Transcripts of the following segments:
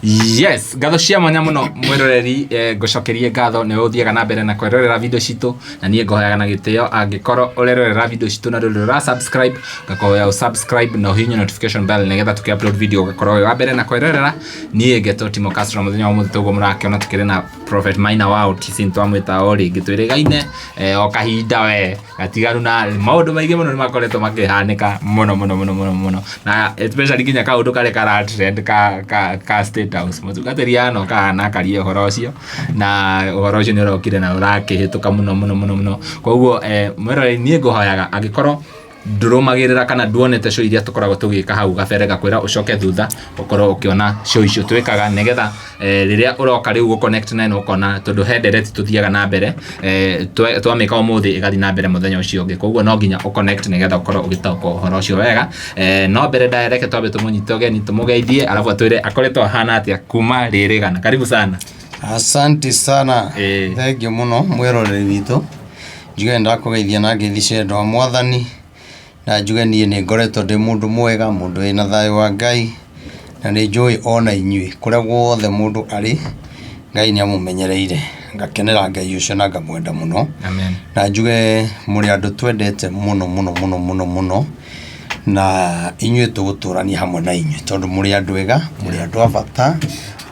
Yes, ngatho cia mwanya muno mwiroreri, ngucokerie ngatho nĩ ũthiaga na mbere na kwĩrorera video citũ, na niĩ ngohoyaga na gĩtĩo angĩkorwo ũrerorera video citũ na ndũrĩ ũra subscribe, ngakũhoya ũ subscribe na ũhihinye notification bell nĩgetha tũkĩ upload video ũgakorwo wĩ wa mbere na kwĩrorera. Niĩ ngetwo Timo Castro, mũthenya wa ũmũthĩ toguo mũrakĩona tũkĩrĩ na Prophet Maina wa OTC, nĩtwamwĩta o rĩngĩ twĩrĩgaine o kahinda we gatiganu na maũndũ maingĩ mũno nĩ makoretwo makĩhanĩka mũno mũno mũno mũno mũno, na especially nginya kaũndũ karĩa kara trend ka State House, mũtungatĩri ano kahana akaria ũhoro ũcio, na ũhoro ũcio nĩ ũrokire na ũrakĩhĩtũka mũno mũno mũno mũno. Koguo mwĩroreri, niĩ ngũhoyaga angĩkorwo ndũrũmagĩrĩra kana nduonete show iria tũkoragwo tũgĩka hau gabere, gakwĩra ũcoke thutha ũkorwo ũkĩona show icio twĩkaga, nĩgetha rĩrĩa ũroka rĩu gũ connect na ĩno ũkona, tondũ he ndereti tũthiaga na mbere, twamĩka ũmũthĩ ĩgathiĩ na mbere mũthenya ũcio ũngĩ. Koguo no nginya ũ connect nĩgetha ũkorwo ũgĩtaũkwo ũhoro ũcio wega. No mbere ndaya, reke twambe tũmũnyite ũgeni, tũmũgeithie, arabu atwĩre akoretwo ahana atĩa kuma rĩrĩgana. Karibu sana. Asante sana. Thengiũ mũno mwĩroreri witũ. Njuge nĩ ndakũgeithia na ngeithi cia wendo wa Mwathani, na njuge niĩ nĩ ngoretwo ndĩ mũndũ mwega, mũndũ wĩna thayũ wa Ngai, na nĩ njũĩ ona inyuĩ kũrĩa guothe mũndũ arĩ, Ngai nĩ amũmenyereire. Ngakenera Ngai ũcio na ngamwenda mũno. Amen. Na njuge mũrĩ andũ twendete mũno mũno mũno mũno mũno, na inyuĩ tũgũtũrania hamwe na inyuĩ, tondũ mũrĩ andũ ega, mũrĩ andũ a bata,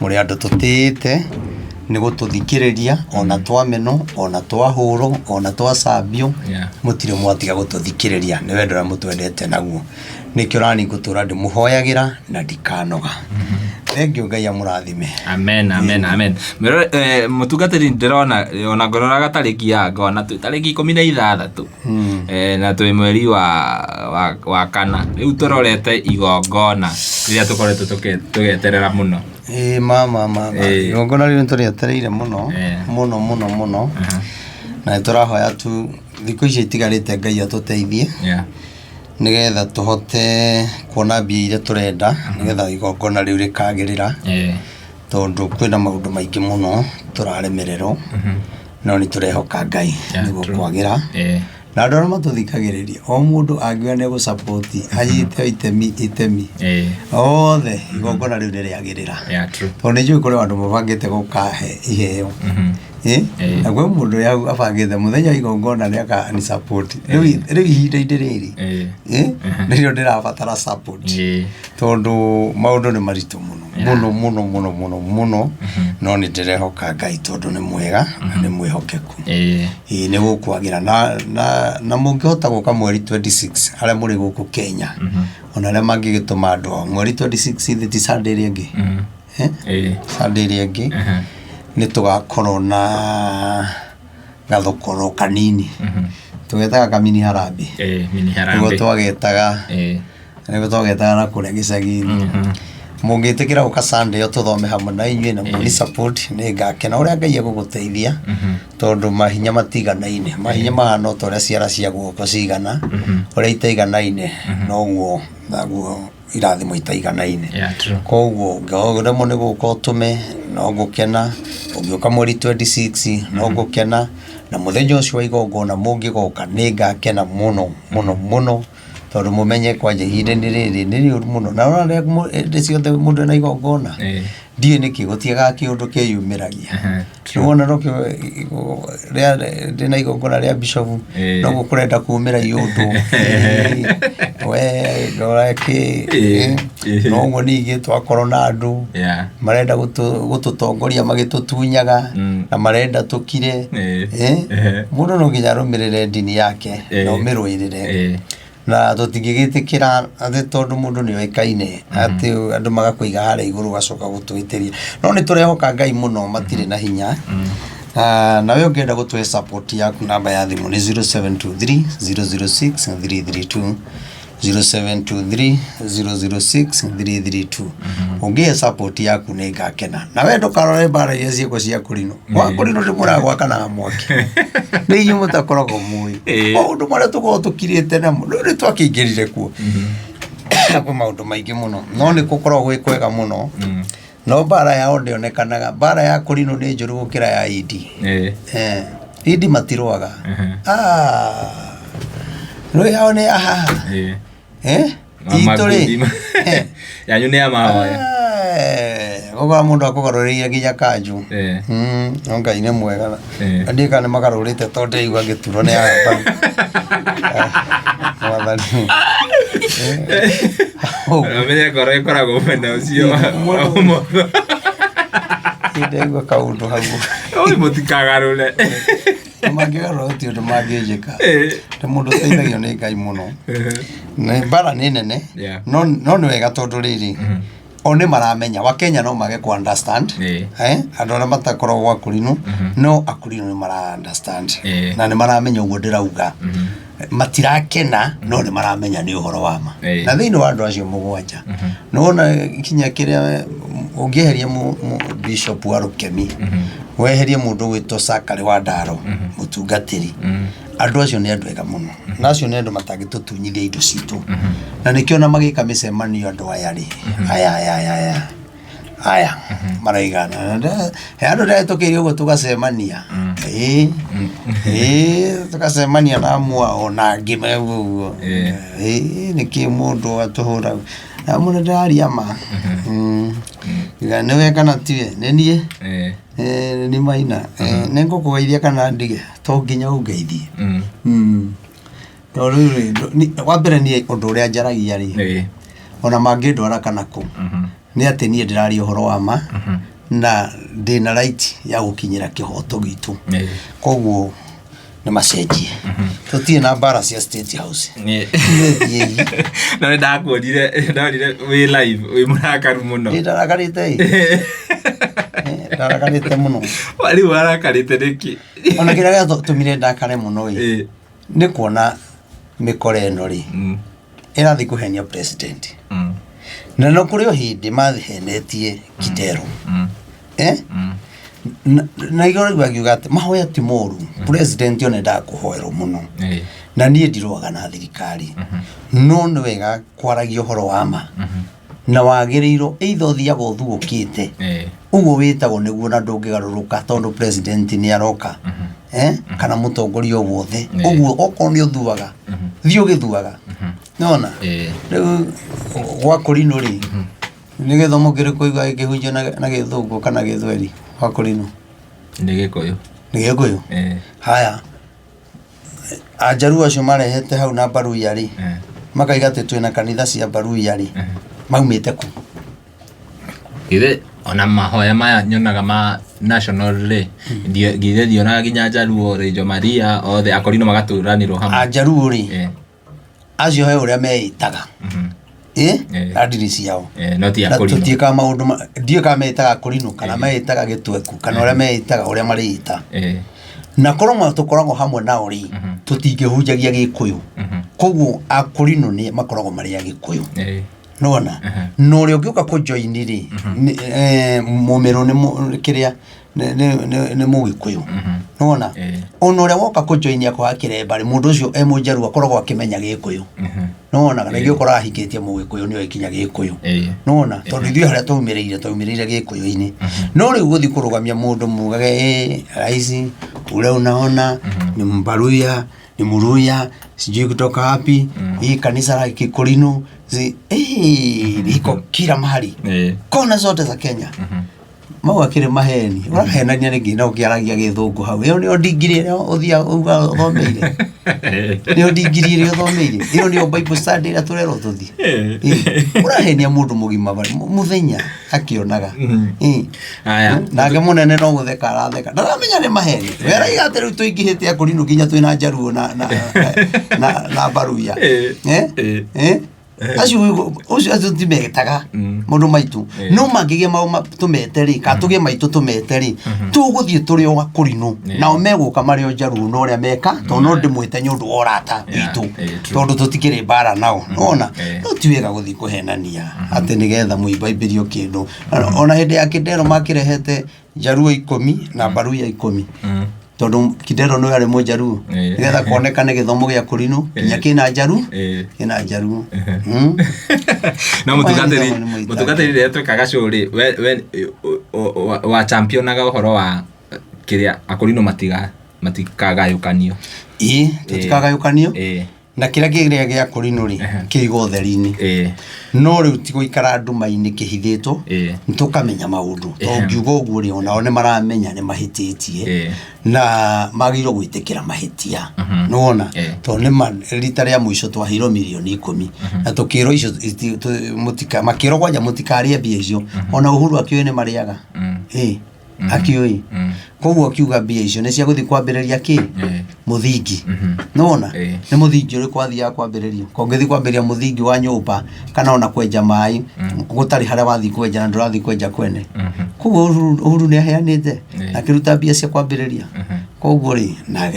mũrĩ andũ tũtĩĩte nĩ gũtũthikĩrĩria ona twamenwo, ona twahũrwo, ona twacambio, mũtirĩ mwatiga gũtũthikĩrĩria nĩ wendo ũrĩa mũtwendete naguo. Nĩkĩo ũrani ngũtũra ndĩmũhoyagĩra na ndikanoga. Thengiũ, Ngai amũrathime. Amen, amen, amen. Mũtungatĩri, ndĩrona ona ngororaga tarĩki ya ngona twĩ tarĩki 16, na twĩ mweri wa kana. Rĩu tũrorete igongona rĩrĩa tũkoretwo tũgĩeterera mũno. Ĩĩ, ma ma ma. Igongona rĩu nĩ tũrĩetereire mũno mũno mũno mũno, na nĩ tũrahoya tu thikũ icio itigarĩte Ngai atũteithie nĩgetha tũhote kuona mbia iria tũrenda nĩgetha igongona rĩu rĩkagĩrĩra, tondũ kwĩna maũndũ maingĩ mũno tũraremererwo, no nĩ tũrehoka Ngai nĩguo kwagĩra. Na andũ arĩa matũthikagĩrĩria, o mũndũ angiuga nĩ egũ-support, anyite itemi itemi othe, igongona rĩu nĩ rĩagĩrĩra. Yeah, true. Tondũ nĩ njũĩ kũrĩ andũ mabangĩte gũkahe iheo. Na kwĩ mũndũ ũrĩa abangĩte mũthenya wa igongona nĩ akani support. Rĩu ihinda-inĩ rĩrĩ nĩrĩo ndĩrabatara support, tondũ maũndũ nĩ maritũ mũno mũno mũno mũno mũno mũno, no nĩ ndĩrehoka Ngai tondũ nĩ mwega na nĩ mwĩhokeku. Ĩĩ, nĩ gũkwagĩra na mũngĩhota gũka mweri 26, arĩa mũrĩ gũkũ Kenya, ona arĩa mangĩgĩtũma andũ ao mweri 26, thĩ ti Sunday ĩrĩa ĩngĩ? Eh? Sunday ĩrĩa ĩngĩ nĩ tũgakorwo na gathokoro kanini tũgetaga kamini harambee. Mini Nĩguo harambee. twagetaga. Nĩguo twagetaga na kũrĩa gĩcagi-inĩ. Mũngĩtĩkĩra gũka Sunday ĩyo tũthome hamwe na inyuĩ na mũni support, nĩ ngakena ũrĩa Ngai egũgũteithia, tondũ mahinya matiganaine, mahinya mahana o ta ũrĩa ciara cia guoko cigana, ũrĩa itaiganaine noguo naguo irathimo itaiganaine. Yeah, true. Koguo ũngĩremwo nĩ gũka ũtũme, no ngũkena. Ũngĩũka mweri 26 no ngũkena, na mũthenya ũcio wa igongona mũngĩgoka nĩ ngakena mũno mũno mũno, tondũ mũmenye kwanja ihinda-inĩ rĩrĩ nĩ rĩũru mũno, na ũrona rĩrĩa hĩndĩ ciothe mũndũ ena igongona, ndiũĩ nĩkĩ gũtiagaga kĩũndũ kĩyumĩragia. Nĩwona nokĩo rĩa ndĩna igongona rĩa bishop, noguo kũrenda kumĩra iũndũ. We ngora kĩ. Noguo ningĩ twakorwo na andũ marenda gũtũtongoria magĩtũtunyaga na marenda tũkire. Mũndũ no nginya arũmĩrĩre ndini yake na ũmĩrũĩrĩre, na tũtingĩgĩtĩkĩra atĩ tondũ mũndũ nĩ oĩkaine atĩ andũ magakũiga harĩa igũrũ ũgacoka gũtũhĩtĩria. No nĩ tũrehoka Ngai mũno matirĩ na hinya. Ah, nawe ũngĩenda gũtũhe support yaku, namba ya thimũ nĩ 0723 006 332, 0723 006 332. Ũngĩhe support yaku nĩ ngakena. Na we ndũkarore mbara iria ciĩkwo cia kũrinũ wa kũrinũ nĩ mũragwakanaga mwaki, nĩ inyuĩ mũtakoragwo mũĩ maũndũ marĩa tũkoragwo tũkirĩte namo. Rĩu nĩ twakĩingĩrire kuo kwĩ maũndũ maingĩ mũno, no nĩ gũkoragwo gwĩ kwega mũno, no mbara yao ndĩonekanaga. Mbara ya kũrinũ nĩ njũru gũkĩra ya Idi. Idi matirũaga. Ah, rĩu yao nĩ ya haha. Itũ rĩ Yanyu nĩ ya mahoya. Ũgakora mũndũ akũgarũrĩire nginya kanjũ. No Ngai nĩ mwega. Na ndiũĩ kana nĩ magarũrĩte tondũ ndĩraigua ngĩturwo nĩ aya mbaru. Mwathani. Ũmenye ngoro ĩkoragwo mwena ũcio wa ũmotho. Ndĩraigua kaũndũ hau. Oi, mũtikagarũre. Mangĩgarũra gũtirĩ ũndũ mangĩnjĩka. Nĩ mũndũ ũteithagio nĩ Ngai mũno. Nĩ mbara nĩ nene. No no nĩ wega tondũ rĩrĩ o nĩ maramenya wakenya no mage ku understand andũ arĩa matakoragwo gwa kũrinũ no akũrinũ nĩ mara understand na nĩ maramenya ũguo ndĩrauga. Matirakena no nĩ maramenya nĩ ũhoro wa ma. Na thĩinĩ wa andũ acio 7 nĩwona kinya kĩrĩa ũngĩeheria bishop wa Rũkemi, weherie mũndũ ũgwĩtwo Sakari wa Ndaro, mũtungatĩri, andũ acio nĩ andũ ega mũno na acio nĩ andũ matangĩtũtunyithia indo citũ, na nĩkĩo na magĩka mĩcemanio andũ aya rĩ, aya aya aya aya aya maraigana. He andũ ndahĩtũkĩire ũguo tũgacemania, ĩĩ ĩĩ, tũgacemania na amwe ao na angĩ me ũguo, ĩĩ nĩkĩ mũndũ atũhũra na mũno ndĩraria ma. Nĩwe kana tiwe? Nĩ niĩ. Nĩ Maina. Nĩ ngũkũgeithia kana ndige? To nginya ũngeithie. Tondũ rĩu rĩ, wa mbere niĩ ũndũ ũrĩa njaragia rĩ, ona mangĩndwara kana kũ, nĩ atĩ niĩ ndĩraria ũhoro wa ma na ndĩna right ya gũkinyĩra kĩhoto gitũ. Koguo nĩ macenjie. Tũtirĩ na mbara cia State House. Ithuĩ thiĩi. No nĩ ndakuonire, ndonire wĩ live wĩ mũrakaru mũno. Nĩ ndarakarĩte ĩ. Ndarakarĩte mũno. Rĩu warakarĩte nĩkĩ? Ona kĩrĩa gĩatũmire ndakare mũno ĩ, nĩ kuona mĩkora ĩno rĩ, ĩrathiĩ kũhenia president. Na no kũrĩ o hĩndĩ mahenetie Kidero. Na igũrũ rĩu akiuga atĩ mahoya ti moru, president ona endaga kũhoerwo mũno. Na niĩ ndirũaga na thirikari, no nĩ wega kwaragia ũhoro wa ma. Na wagĩrĩirwo either ũthiaga ũthuũkĩte, ũguo wĩtagwo nĩguo na ndũngĩgarũrũka tondũ president nĩ aroka, kana mũtongoria o wothe, ũguo okorwo nĩ ũthuaga, thiĩ ũgĩthuaga. Nĩwona? Rĩu gwa kũrinũ rĩ, nĩ gĩthomo kĩrĩkũ ũiguaga gĩkĩhunjio na gĩthũngũ kana gĩthweri gwa kũrinũ? Nĩ gĩkũyũ. Nĩ gĩkũyũ? Haya, Anjaruo acio marehete hau na Mbaruya rĩ, makaiga atĩ twĩna kanitha cia Mbaruya rĩ, maumĩte kũ? Githĩ ona mahoya maya nyonaga ma national rĩ, githĩ ndionaga nginya Njaruo, Rejo Maria, othe akorino magatũranĩrwo hamwe. Anjaruo rĩ, acio he ũrĩa meĩtaga na ndini ciao. No ti Na akorino. tũtiĩkaga maũndũ ndiũĩ kana meĩtaga akorino kana meĩtaga gĩtweku kana ũrĩa meĩtaga ũrĩa marĩĩta. Na korwo ma tũkoragwo hamwe nao rĩ, tũtingĩhunjagia gĩkũyũ. Koguo akorino nĩ makoragwo marĩ agĩkũyũ. Nĩwona? Na ũrĩa ũngĩũka kũjoin rĩ, mũmĩrũ nĩ kĩrĩa nĩ mũgĩkũyũ. Nĩwona? Ona ũrĩa woka kũjoin akoya kĩremba rĩ, mũndũ ũcio e mũnjaruo akoragwo akĩmenya gĩkũyũ. Nĩwona? Na ithuĩ ũkoraga ahikĩtie mũgĩkũyũ nĩoĩ nginya gĩkũyũ. Nĩwona? Tondũ ithuĩ harĩa twaumĩrĩire, twaumĩrĩire gĩkũyũ-inĩ. No rĩu gũthiĩ kũrũgamia mũndũ mugage ĩ rais ule unaona ni Mbaruya, ni Muluya, sijui kutoka wapi, hii kanisa la Kikorino, liko kila mahali. Kona zote za Kenya. Mau akĩrĩ maheni. Ũrahenania nĩkĩ na ũkĩaragia gĩthũngũ hau? Ĩyo nĩyo ndingiri ĩrĩa ũthiaga uga ũthomeire. Nĩyo ndingiri ĩrĩa ũthomeire. Ĩyo nĩyo Bible study ĩrĩa tũrerwo tũthiĩ. Ũrahenia mũndũ mũgima mũthenya akĩonaga. Aya. Nake mũnene no gũtheka aratheka. Ndaramenya nĩ maheni. We araiga atĩ rĩu tũingĩhĩte akũrinũ nginya twĩna Njaruo na Mbaruya. Acio ũcio acio ti metaga maũndũ maitũ. No mangĩgĩa maũ tũmete rĩ, kana tũgĩe maitũ tũmete rĩ, tũgũthiĩ tũrĩ o akũrinũ. Nao megũka marĩ o Njaruo na ũrĩa meka, tondũ no ndĩmwĩte nĩ ũndũ wa ũrata witũ. Tondũ tũtikĩrĩ mbara nao. Nĩwona? No ti wega gũthiĩ kũhenania atĩ nĩgetha mũimbaimbĩrio kĩndũ. Ona hĩndĩ ya Kĩndero makĩrehete Njaruo 10 na Mbaruya 10. Tondũ Kidero nĩwe arĩ mũnjaruo. Nĩgetha kuonekane gĩthomo gĩa kũrinũ nginya kĩna njaru, kĩna njaruo. No mũtungatĩri, mũtungatĩri rĩrĩa twekaga show rĩ, we wa championaga ũhoro wa kĩrĩa akũrinũ matikagayũkanio. Ĩĩ, tũtikagayũkanio. Na kĩrĩa kĩrĩa gĩa kũrinũ rĩ, kĩigwo ũtheri-inĩ. No rĩu ti gũikara nduma-inĩ kĩhithĩtwo, tũkamenya maũndũ. To ngiuga ũguo rĩ, onao nĩ maramenya nĩ mahĩtĩtie na magĩrĩirwo gwĩtĩkĩra mahĩtia. Nĩwona? Tondũ nĩ ma rita rĩa mũico twaheirwo mirioni 10 na tũkĩrwo icio makĩrwo kwanja mũtikarĩe mbia icio. Ona Uhuru akĩũĩ nĩ marĩaga. Ĩĩ. Akĩũĩ. Koguo akiuga mbia icio nĩ cia gũthiĩ kwambĩrĩria kĩ? Mũthingi. Nĩwona? Nĩ mũthingi ũrĩkũ athiaga kwambĩrĩria? Ko ũngĩthiĩ kwambĩrĩria mũthingi wa nyũmba kana ona kwenja maĩ gũtarĩ harĩa wathiĩ kwenja na ndũrathiĩ kwenja kwene. Koguo Uhuru nĩ aheanĩte akĩruta mbia cia kwambĩrĩria. Koguo rĩ, na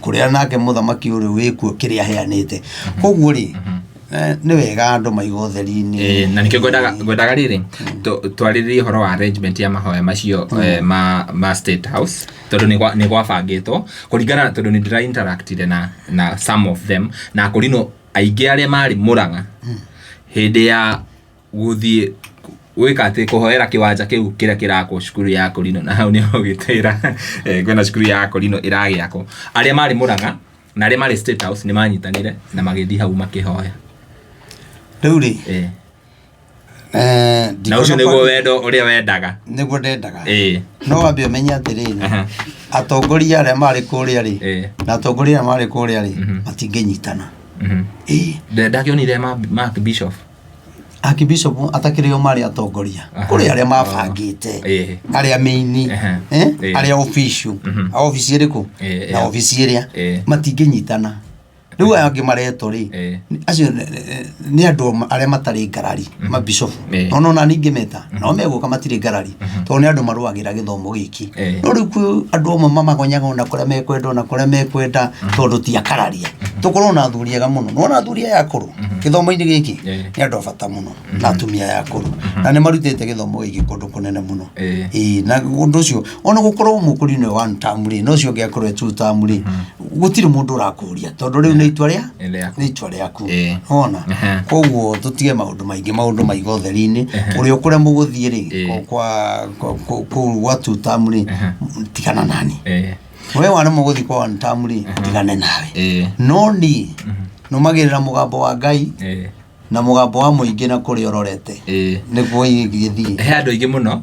kũrĩa nake mũthamaki ũrĩ wĩkuo kĩrĩa aheanĩte. Koguo rĩ, nĩ wega andũ maiga ũtheri-inĩ. Na nĩkĩo ngwendaga rĩrĩ twarĩrĩrie ũhoro wa arrangement ya mahoya macio ma State House, tondũ nĩ gwabangĩtwo kũringana, tondũ nĩ ndĩra interactire na some of them, na kũrinũ aingĩ arĩa marĩ Mũrang'a hĩndĩ ya gũthiĩ gwĩka atĩ kũhoera kĩwanja kĩu kĩrĩa kĩrakwo cukuru ya Kũrinũ, na hau nĩho ũgĩtwĩra kwĩna cukuru ya Kũrinũ ĩragĩakwo. Arĩa marĩ Mũrang'a na arĩa marĩ State House nĩ manyitanire na magĩthiĩ hau makĩhoya. Rĩu rĩ, Na ũcio nĩguo wendo ũrĩa wendaga. Nĩguo ndendaga. No wambe ũmenye atĩrĩrĩ, atongoria arĩa marĩ kũrĩa rĩ, na atongoria arĩa marĩ kũrĩa rĩ, matingĩnyitana. Ndakĩonire Mark Bishop. Archbishop atakĩrĩ o marĩ atongoria. Kũrĩ arĩa mabangĩte, arĩa main, arĩa official, a obici ĩrĩkũ na obici ĩrĩa, matingĩnyitana. Rĩu aya angĩ maretwo rĩ, acio nĩ andũ arĩa matarĩ ngarari, mabishopu. No nona ningĩ meta, no megũka matirĩ ngarari, tondũ nĩ andũ marũagĩra gĩthomo gĩkĩ. No rĩu kwĩ andũ amwe mamagonyaga ona kũrĩa mekwenda, ona kũrĩa mekwenda, tondũ ti akararia. Tũkorwo na athuri ega mũno. Nĩwona athuri aya akũrũ gĩthomo-inĩ gĩkĩ nĩ andũ a bata mũno, na atumia aya akũrũ, na nĩ marutĩte gĩthomo gĩkĩ kũndũ kũnene mũno. Ĩĩ, na ũndũ ũcio ona gũkorwo mũkũrinũ e one term rĩ, na ũcio ũngĩ akorwo e two term rĩ, gũtirĩ mũndũ ũrakũria, tondũ rĩu nĩ itua rĩa Nĩ rĩaku. nĩ itua rĩaku. Wona? Koguo tũtige maũndũ maingĩ, maũndũ maiga ũtheri-inĩ. Ũrĩa ũkũremwo gũthiĩ rĩ, kũu gwa two term rĩ, tigana nani. We waremwo gũthiĩ kwa one term rĩ, tigane nawe. No niĩ nũmagĩrĩra mũgambo wa Ngai na mũgambo wa mũingĩ na kũrĩa ũrorete. Nĩguo ingĩthiĩ. He andũ aingĩ mũno,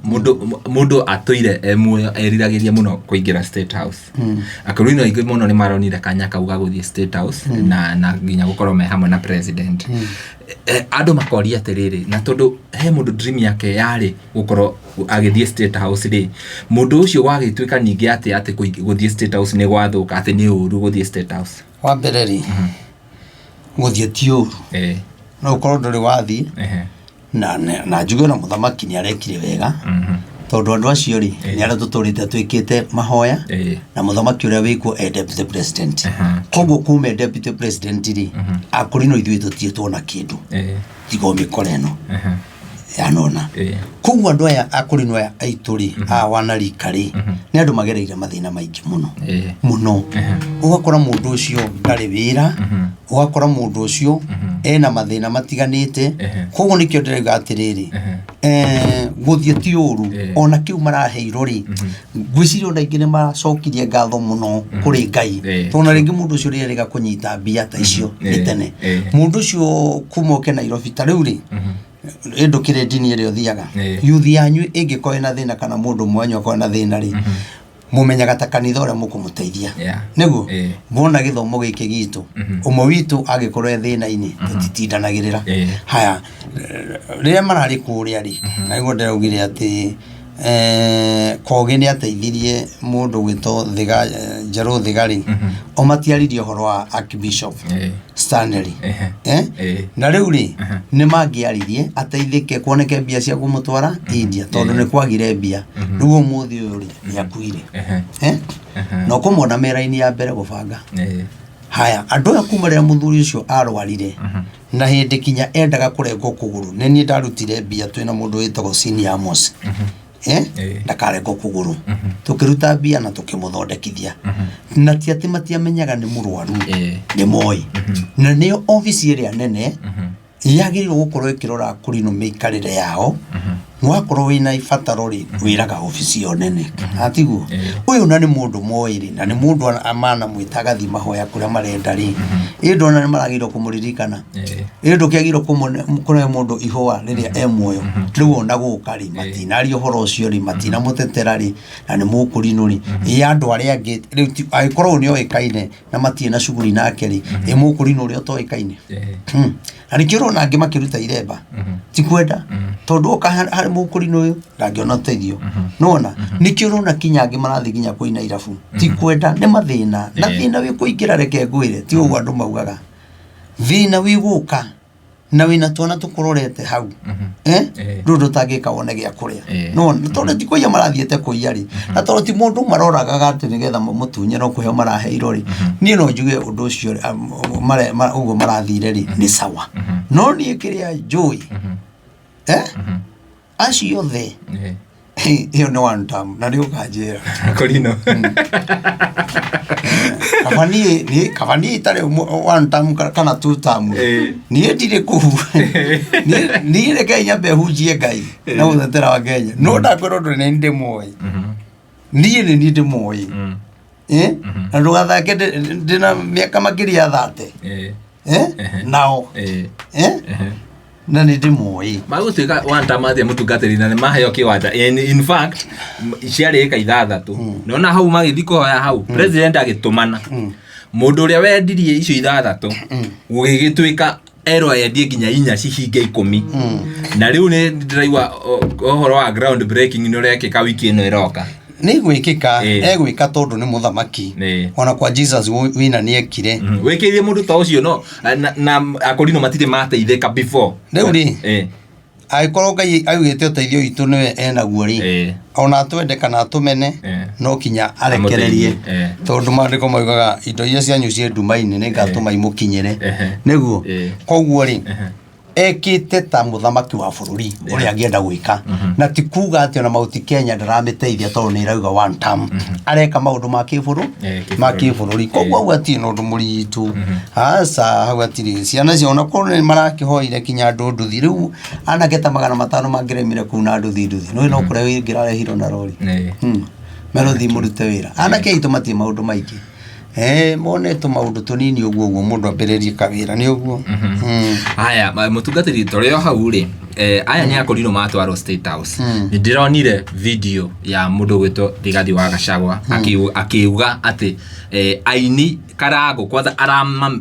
mũndũ atũire e muoyo eriragĩria mũno kũingĩra State House. Akũrinũ aingĩ mũno nĩ maronire kanya kau ga gũthiĩ State House na nginya gũkorwo me hamwe na president. Andũ makoria atĩrĩrĩ, na tondũ he mũndũ dream yake yarĩ gũkorwo agĩthiĩ State House rĩ, mũndũ ũcio gwagĩtuĩka ningĩ atĩ gũthiĩ State House nĩ gwathũka, atĩ nĩ ũru gũthiĩ State House? Wa mbere rĩ, gũthiĩ ti ũru. No ũkorwo ndũrĩ wathiĩ, na njuge ona mũthamaki nĩ arekire wega, tondũ andũ acio rĩ, nĩ arĩa tũtũrĩte twĩkĩte mahoya, na mũthamaki ũrĩa wĩkuo e deputy president. Koguo kuma e deputy president rĩ, akũrinũ ithuĩ tũtirĩ tuona kĩndũ, tiga o mĩkora ĩno yanona. Koguo andũ aya akũrinũ aya aitũ rĩ, aya wanarika rĩ, nĩ andũ magereire mathĩna maingĩ mũno mũno. Ũgakora mũndũ ũcio ndarĩ wĩra, ũgakora mũndũ ũcio ena mathĩna matiganĩte. Koguo nĩkĩo ndĩrauga atĩrĩrĩ, gũthiĩ ti ũru, ona kĩu maraheirwo rĩ, ngwĩciria ona aingĩ nĩ maracokirie ngatho mũno kũrĩ Ngai. Tondũ ona rĩngĩ mũndũ ũcio rĩrĩa kũnyita mbia ta icio nĩ tene. Mũndũ ũcio kuma oke Nairobi ta rĩu rĩ, ĩndũkĩrĩ ndini ĩrĩa ũthiaga. Youth yanyu ĩngĩkorwo ĩna thĩna kana mũndũ ũmwe wanyu akorwo ena thĩna rĩ, mũmenyaga ta kanitha ũrĩa mũkũmũteithia. Nĩguo? Wona gĩthomo gĩkĩ gitũ, ũmwe witũ angĩkorwo e thĩna-inĩ, tũtitindanagĩrĩra. Haya, rĩrĩa mararĩ kũrĩa rĩ, na nĩguo ndĩraugire atĩ Kogi nĩ ateithirie mũndũ gwĩtwo Thiga, Njerũ Thiga rĩ, o matiaririe ũhoro wa Archbishop Stanley. Na rĩu rĩ, nĩ mangĩaririe ateithĩke kuoneke mbia cia kũmũtwara India, tondũ nĩ kwagire mbia. Rĩu ũmũthĩ ũyũ rĩ, nĩ akuire. Na ũkũmona me raini ya mbere gũbanga. Haya, andũ aya kuma rĩrĩa mũthuri ũcio arwarire, na hĩndĩ kinya endaga kũrengwo kũgũrũ, nĩ niĩ ndarutire mbia twĩna mũndũ wĩtagwo Senior Amos. Ndakarengwo kũgũrũ. Tũkĩruta mbia na tũkĩmũthondekithia. Na ti atĩ matiamenyaga nĩ mũrwaru, nĩ moĩ. Na nĩyo obici ĩrĩa nene yagĩrĩirwo gũkorwo ĩkĩrora kũrinũ mĩikarĩre yao. Wakorwo wĩna ibataro rĩ, wĩraga obici ĩyo nene, atiguo? Ĩĩ. Ũyũ na nĩ mũndũ moĩ rĩ, na nĩ mũndũ manamwĩta agathiĩ mahoya kũrĩa marenda rĩ, ĩ ndona nĩ maragĩrĩirwo kũmũririkana? Ĩĩ. Ĩ ndũkĩagĩrĩirwo kũhe mũndũ ihũa rĩrĩa e muoyo? Rĩu ona gũka rĩ, matinaria ũhoro ũcio rĩ, matinamũtetera rĩ, na nĩ mũkũrinũ rĩ, ĩ andũ arĩa angĩ rĩu angĩkorwo ũyũ nĩ oĩkaine na matirĩ na cuguri nake rĩ, ĩ mũkũrinũ ũrĩa ũtoĩkaine? Ĩĩ. Na nĩkĩo ũrona angĩ makĩruta iremba, ti kwenda, tondũ oka harĩ mũkũrinũ ũyũ ndangĩona ũteithio. Nĩwona nĩkĩo ũrona kinya angĩ marathiĩ nginya kũina irabu, ti kwenda, nĩ mathĩna. Na thĩna wĩ kũingĩra, reke ngwĩre, ti ũguo andũ maugaga, thĩna wĩ gũka na wĩna twana tũkũrorete hau, eh? Eh. Rĩu ndũtangĩka wone gĩa kũrĩa. Eh. No tondũ ti kũiya marathiĩte kũiya rĩ, na tondũ ti mũndũ maroragaga atĩ nĩgetha mamũtunye no kũheo maraheirwo rĩ, niĩ no njuge ũndũ ũcio rĩ, ũguo marathire rĩ, nĩ sawa. No niĩ kĩrĩa njũĩ, eh? Acio othe Ĩĩ. Ĩyo nĩ one term na nĩ ũkanjĩra. Kũrinũ. Kaba niĩ kaba niĩ itarĩ one term kana two term. Ĩĩ. Niĩ ndirĩ kũu. Niĩ reke nyambe hunjie Ngai na gũtetera wa Kenya, no ndakwĩra ũndũ, nĩ ndĩmũĩ. Niĩ nĩ niĩ ndĩmũĩ. Eh? Na ndũgathake ndĩna mĩaka makĩria ya 30. Ĩĩ. Eh? Ehe. Nao. Ĩĩ. Eh? Ehe. Na nĩ ndĩmũĩ. Magũtuĩka one term atĩa mũtungatĩri, na nĩ maheo kĩwanja? In fact, ciarĩ ĩka 6. Nona hau magĩthiĩ kũhoya hau, president agĩtũmana mũndũ ũrĩa wendirie icio 6, gũgĩgĩtuĩka erwo endie nginya 4 cihinge 10. Na rĩu nĩ ndĩraigua ũhoro wa ground breaking nĩ ũrekĩka wiki ĩno ĩroka. Nĩ gwĩkĩka. Ĩĩ. Egwĩka tondũ nĩ mũthamaki. Ĩĩ. Ona kwa Jesus wina nĩ ekire. Wĩkĩrire mũndũ ta ũcio no na akorino matirĩ mateithĩka before. Rĩu rĩ, Ĩĩ. angĩkorwo Ngai augĩte ũteithio witũ nĩwe enaguo rĩ, Ĩĩ. ona atwende kana atũmene, Ĩĩ. no kinya arekererie. Amũteithie, ĩĩ. Tondũ maandĩko maugaga indo iria cianyu ciĩ nduma-inĩ nĩ ngatũma imũkinyĩre. Ehe. Nĩguo. Ĩĩ. Koguo rĩ, Ehe. ekĩte ta mũthamaki wa bũrũri ũrĩa angĩenda gwĩka, na ti kuga atĩ ona Mount Kenya ndaramĩteithia tondũ nĩ ĩrauga one term. Areka maũndũ ma kĩbũrũ Eh, kĩbũrũri. ma kĩbũrũri. Koguo hau hatirĩ na ũndũ mũritũ, aca, hau hatirĩ. Ciana cio ona korwo nĩ marakĩhoire kinya andũ nduthi, rĩu anake ta 500 mangĩremire kũu na nduthi nduthi no kũrĩa ĩngĩrarehirwo na rori. Ĩĩ. Merũthi mũrute wĩra, anake aitũ matirĩ maũndũ maingĩ. Eh, mone tũmaũndũ tũnini ũguo ũguo mũndũ ambĩrĩrie kawĩra nĩ ũguo. Haya, mũtungatĩri, tũrĩ o hau rĩ, aya nĩ akorirwo matwarwo State House. Nĩ ndĩronire video ya mũndũ ũgwĩtwo Rigathi wa Gachagua akiuga atĩ aini Karangũ kwanza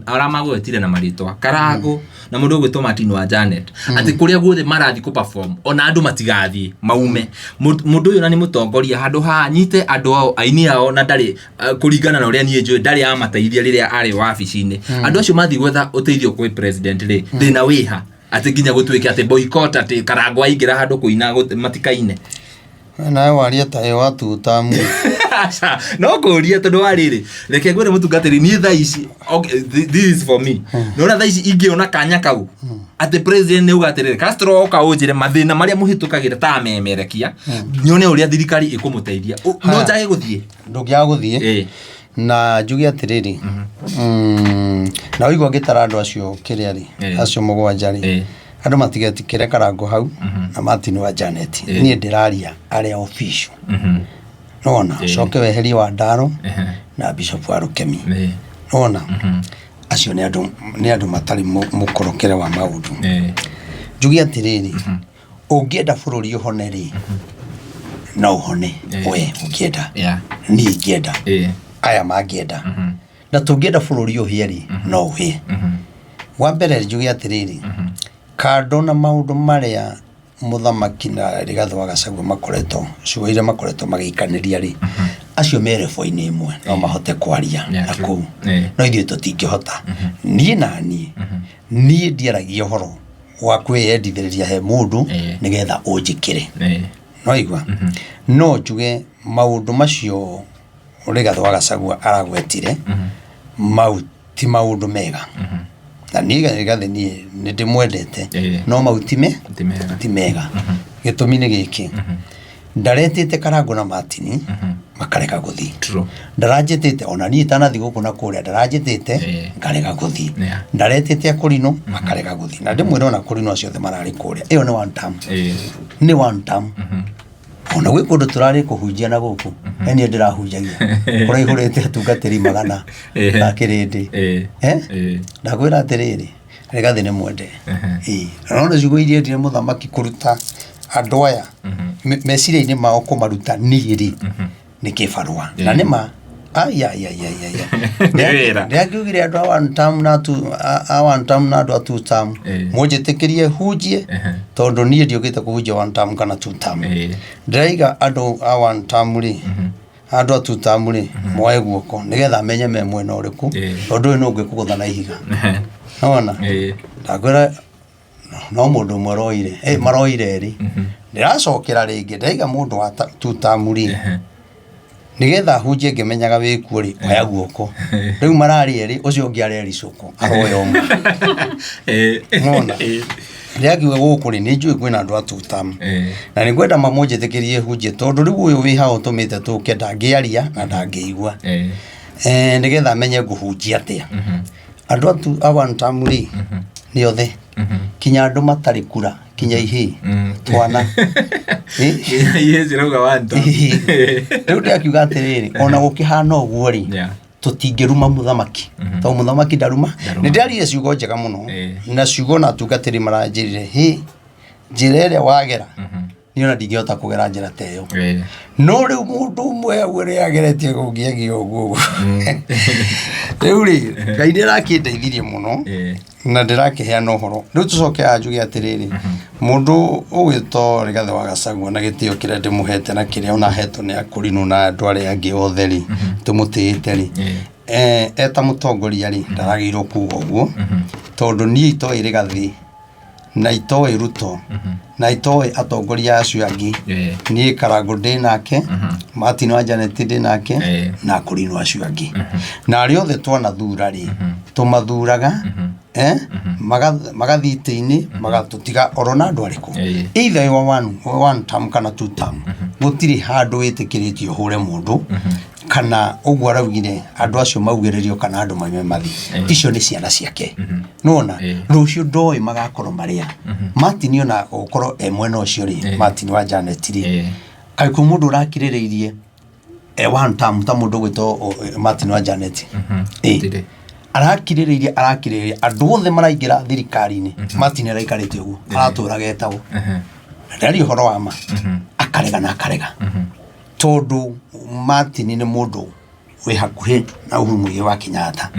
aramagwetire na marĩtwa, Karangũ na mũndũ ũgwĩtwo Martin wa Janet, atĩ kũrĩa guothe marathiĩ kũ perform ona andũ matigathiĩ maume. Mũndũ ũyũ na nĩ mũtongoria, handũ ha anyite andũ ao, aini ao, na ndarĩ kũringana na ũrĩa niĩ njũĩ, ndarĩ amateithia rĩrĩa arĩ wabici-inĩ. Andũ acio mathiĩ gwetha ũteithio kwĩ president rĩ, thĩna wĩha atĩ nginya gũtuĩke atĩ boycott, atĩ Karangũ aingĩra handũ kũina matikaine? Nawe waria ta ĩ watuta mu. Aca, no kũria tondũ wa rĩrĩ, reke ngwĩre mũtungatĩri, niĩ thaa ici, okay, this is for me, nona thaa ici ingĩona kanya kau atĩ president nĩ uga atĩrĩrĩ, Castro, oka ũnjĩre mathĩna marĩa mũhĩtũkagĩra ta amemerekia, nyone ũrĩa thirikari ĩkũmũteithia. No Haya. njage gũthiĩ? Ndũngĩaga gũthiĩ. Ĩĩ. Na njuge atĩrĩrĩ, na ũigua ngĩtara andũ acio kĩrĩa rĩ, Ĩĩ. acio 7 rĩ, Ĩĩ. andũ matigetikĩre Karangũ hau na Martin wa Janet. Ĩĩ. Niĩ ndĩraria arĩa official. Nona coke weherie wa Ndaro na Bishop wa Rukemi. Ĩĩ. Nona acio nĩ andũ matarĩ mũkorokere wa maũndũ. Ĩĩ. Njuge atĩrĩrĩ, ũngĩenda bũrũri ũhone rĩ, no ũhone. Ĩĩ. We ũngĩenda, niĩ ingĩenda, aya mangĩenda, na tũngĩenda bũrũri ũhĩe rĩ, no ũhĩe. Wa mbere njuge atĩrĩrĩ, kando na maũndũ marĩa mũthamaki na Rigathĩ wa Gachagua makoretwo, ciugo iria makoretwo magĩikanĩria rĩ, acio me rebo-inĩ ĩmwe no mahote kwaria na kũu, no ithuĩ tũtingĩhota. Niĩ na niĩ niĩ ndiaragia ũhoro wa kwĩyendithĩrĩria he mũndũ nĩgetha ũnjĩkĩre. No igua no njuge maũndũ macio Rigathĩ wa Gachagua aragwetire mau ti maũndũ mega, na niĩ Rigathĩ niĩ nĩ ndĩmwendete, no mau ti me Ti mega. Ti mega. Gĩtũmi nĩ gĩkĩ, ndaretĩte Karangũ na Martin makarega gũthiĩ. Ndaranjĩtĩte ona niĩ itanathiĩ gũkũ na kũrĩa, ndaranjĩtĩte ngarega gũthiĩ. Ndaretĩte akũrinũ makarega gũthiĩ, na ndĩmwĩre ona akũrinũ acio othe mararĩ kũrĩa, ĩyo nĩ one term. Nĩ one term. Ona gwĩ kũndũ tũrarĩ kũhunjia na gũkũ, na niĩ ndĩrahunjagia kũraihũrĩte atungatĩri magana na kĩrĩndĩ. Eh? Ndakwĩra atĩrĩrĩ, Rigathĩ nĩ mwende. Ĩĩ. Na nona ciugo iria endire mũthamaki kũruta andũ aya meciria-inĩ mao kũmaruta niĩ rĩ, nĩ kĩbarũa. Na nĩ ma ai ai ai ai ai. Nĩ wĩra. Ndĩangiugire andũ a one term na a one term na andũ a two term mũnjĩtĩkĩrie hunjie, tondũ niĩ ndiũkĩte kũhunjia one term kana two term. Ndĩraiga andũ a one term rĩ, andũ a two term rĩ, moe guoko nĩgetha menye me mwena ũrĩkũ, tondũ ũyũ nĩ ũngĩkũgũtha na ihiga. Nĩwona? Ndakwĩra no mũndũ ũmwe aroire, maroire erĩ. Ndĩracokera rĩngĩ, ndaiga mũndũ wa two term rĩ, nĩgetha hunjie ngĩmenyaga wĩkuo rĩ, oya guoko. Rĩu mararĩ erĩ, ũcio ũngĩ arericũkwo, aroya ũmwe. Nĩwona? Ndĩrakiuga gũkũ rĩ, nĩ njũĩ kwĩna andũ a two term. Na nĩ ngwenda mamũnjĩtĩkĩrie hunjie, tondũ rĩu ũyũ wĩ haha ũtũmĩte tũke ndangĩaria na ndangĩigua. Nĩgetha amenye ngũhunjia atĩa. Andũ a one term rĩ, nĩ othe. Kinya andũ matarĩ kura, kinya ihĩĩ, twana. Ihĩĩ cirauga one term. Rĩu ndĩrakiuga atĩrĩrĩ, ona gũkĩhana ũguo rĩ, tũtingĩruma mũthamaki, tondũ mũthamaki ndaruma. Ndaruma. Nĩ ndĩraririe ciugo njega mũno, na ciugo na atungatĩri maranjĩrire, hĩ, njĩra ĩrĩa wagera, niĩ ona ndingĩhota kũgera njĩra ta ĩyo. No rĩu mũndũ ũmwe hau ũrĩa ageretie kũngiagia ũguo ũguo. Rĩu rĩ, Ngai nĩ arakĩndeithirie mũno, na ndĩrakĩheana ũhoro. Rĩu tũcoke haha njuge atĩrĩrĩ, mũndũ ũgwĩtwo Rigathĩ wa Gachagua na gĩtĩo kĩrĩa ndĩmũhete na kĩrĩa ona ahetwo nĩ akũrinũ na andũ arĩa angĩ othe rĩ, tũmũtĩĩte rĩ, eta mũtongoria rĩ, ndaragĩrĩirwo kuga ũguo, tondũ niĩ itoĩ Rigathĩ na itoĩ Ruto na itoĩ atongoria acio angĩ. Niĩ Karangũ ndĩ nake, Martin wa Janet ndĩ nake, na akũrinũ acio angĩ, na arĩa othe twanathura rĩ, tũmathuraga magathiĩ itĩ-inĩ magatũtiga oro na andũ arĩkũ, either you are one term kana two term, gũtirĩ handũ wĩtĩkĩrĩtio ũhũre mũndũ kana ũguo araugire andũ acio maugĩrĩrio kana andũ maume mathiĩ. Icio nĩ ciana ciake, nĩwona? Rũciũ ndoĩ magakorwo marĩa Martin, ona gũkorwo e mwena ũcio rĩ, Martin wa Janet rĩ, kaĩ kwĩ mũndũ ũrakirĩrĩirie e one term ta mũndũ ũgwĩtwo Martin wa Janet? Gũtirĩ. Arakirĩrĩirie, arakirĩrĩria, andũ othe maraingĩra thirikari-inĩ, Martin araikarĩte ũguo, aratũraga etagwo na ndĩraria ũhoro wa ma, akarega na akarega, tondũ Martin nĩ mũndũ wĩ hakuhĩ na Uhuru Muigai wa Kenyatta.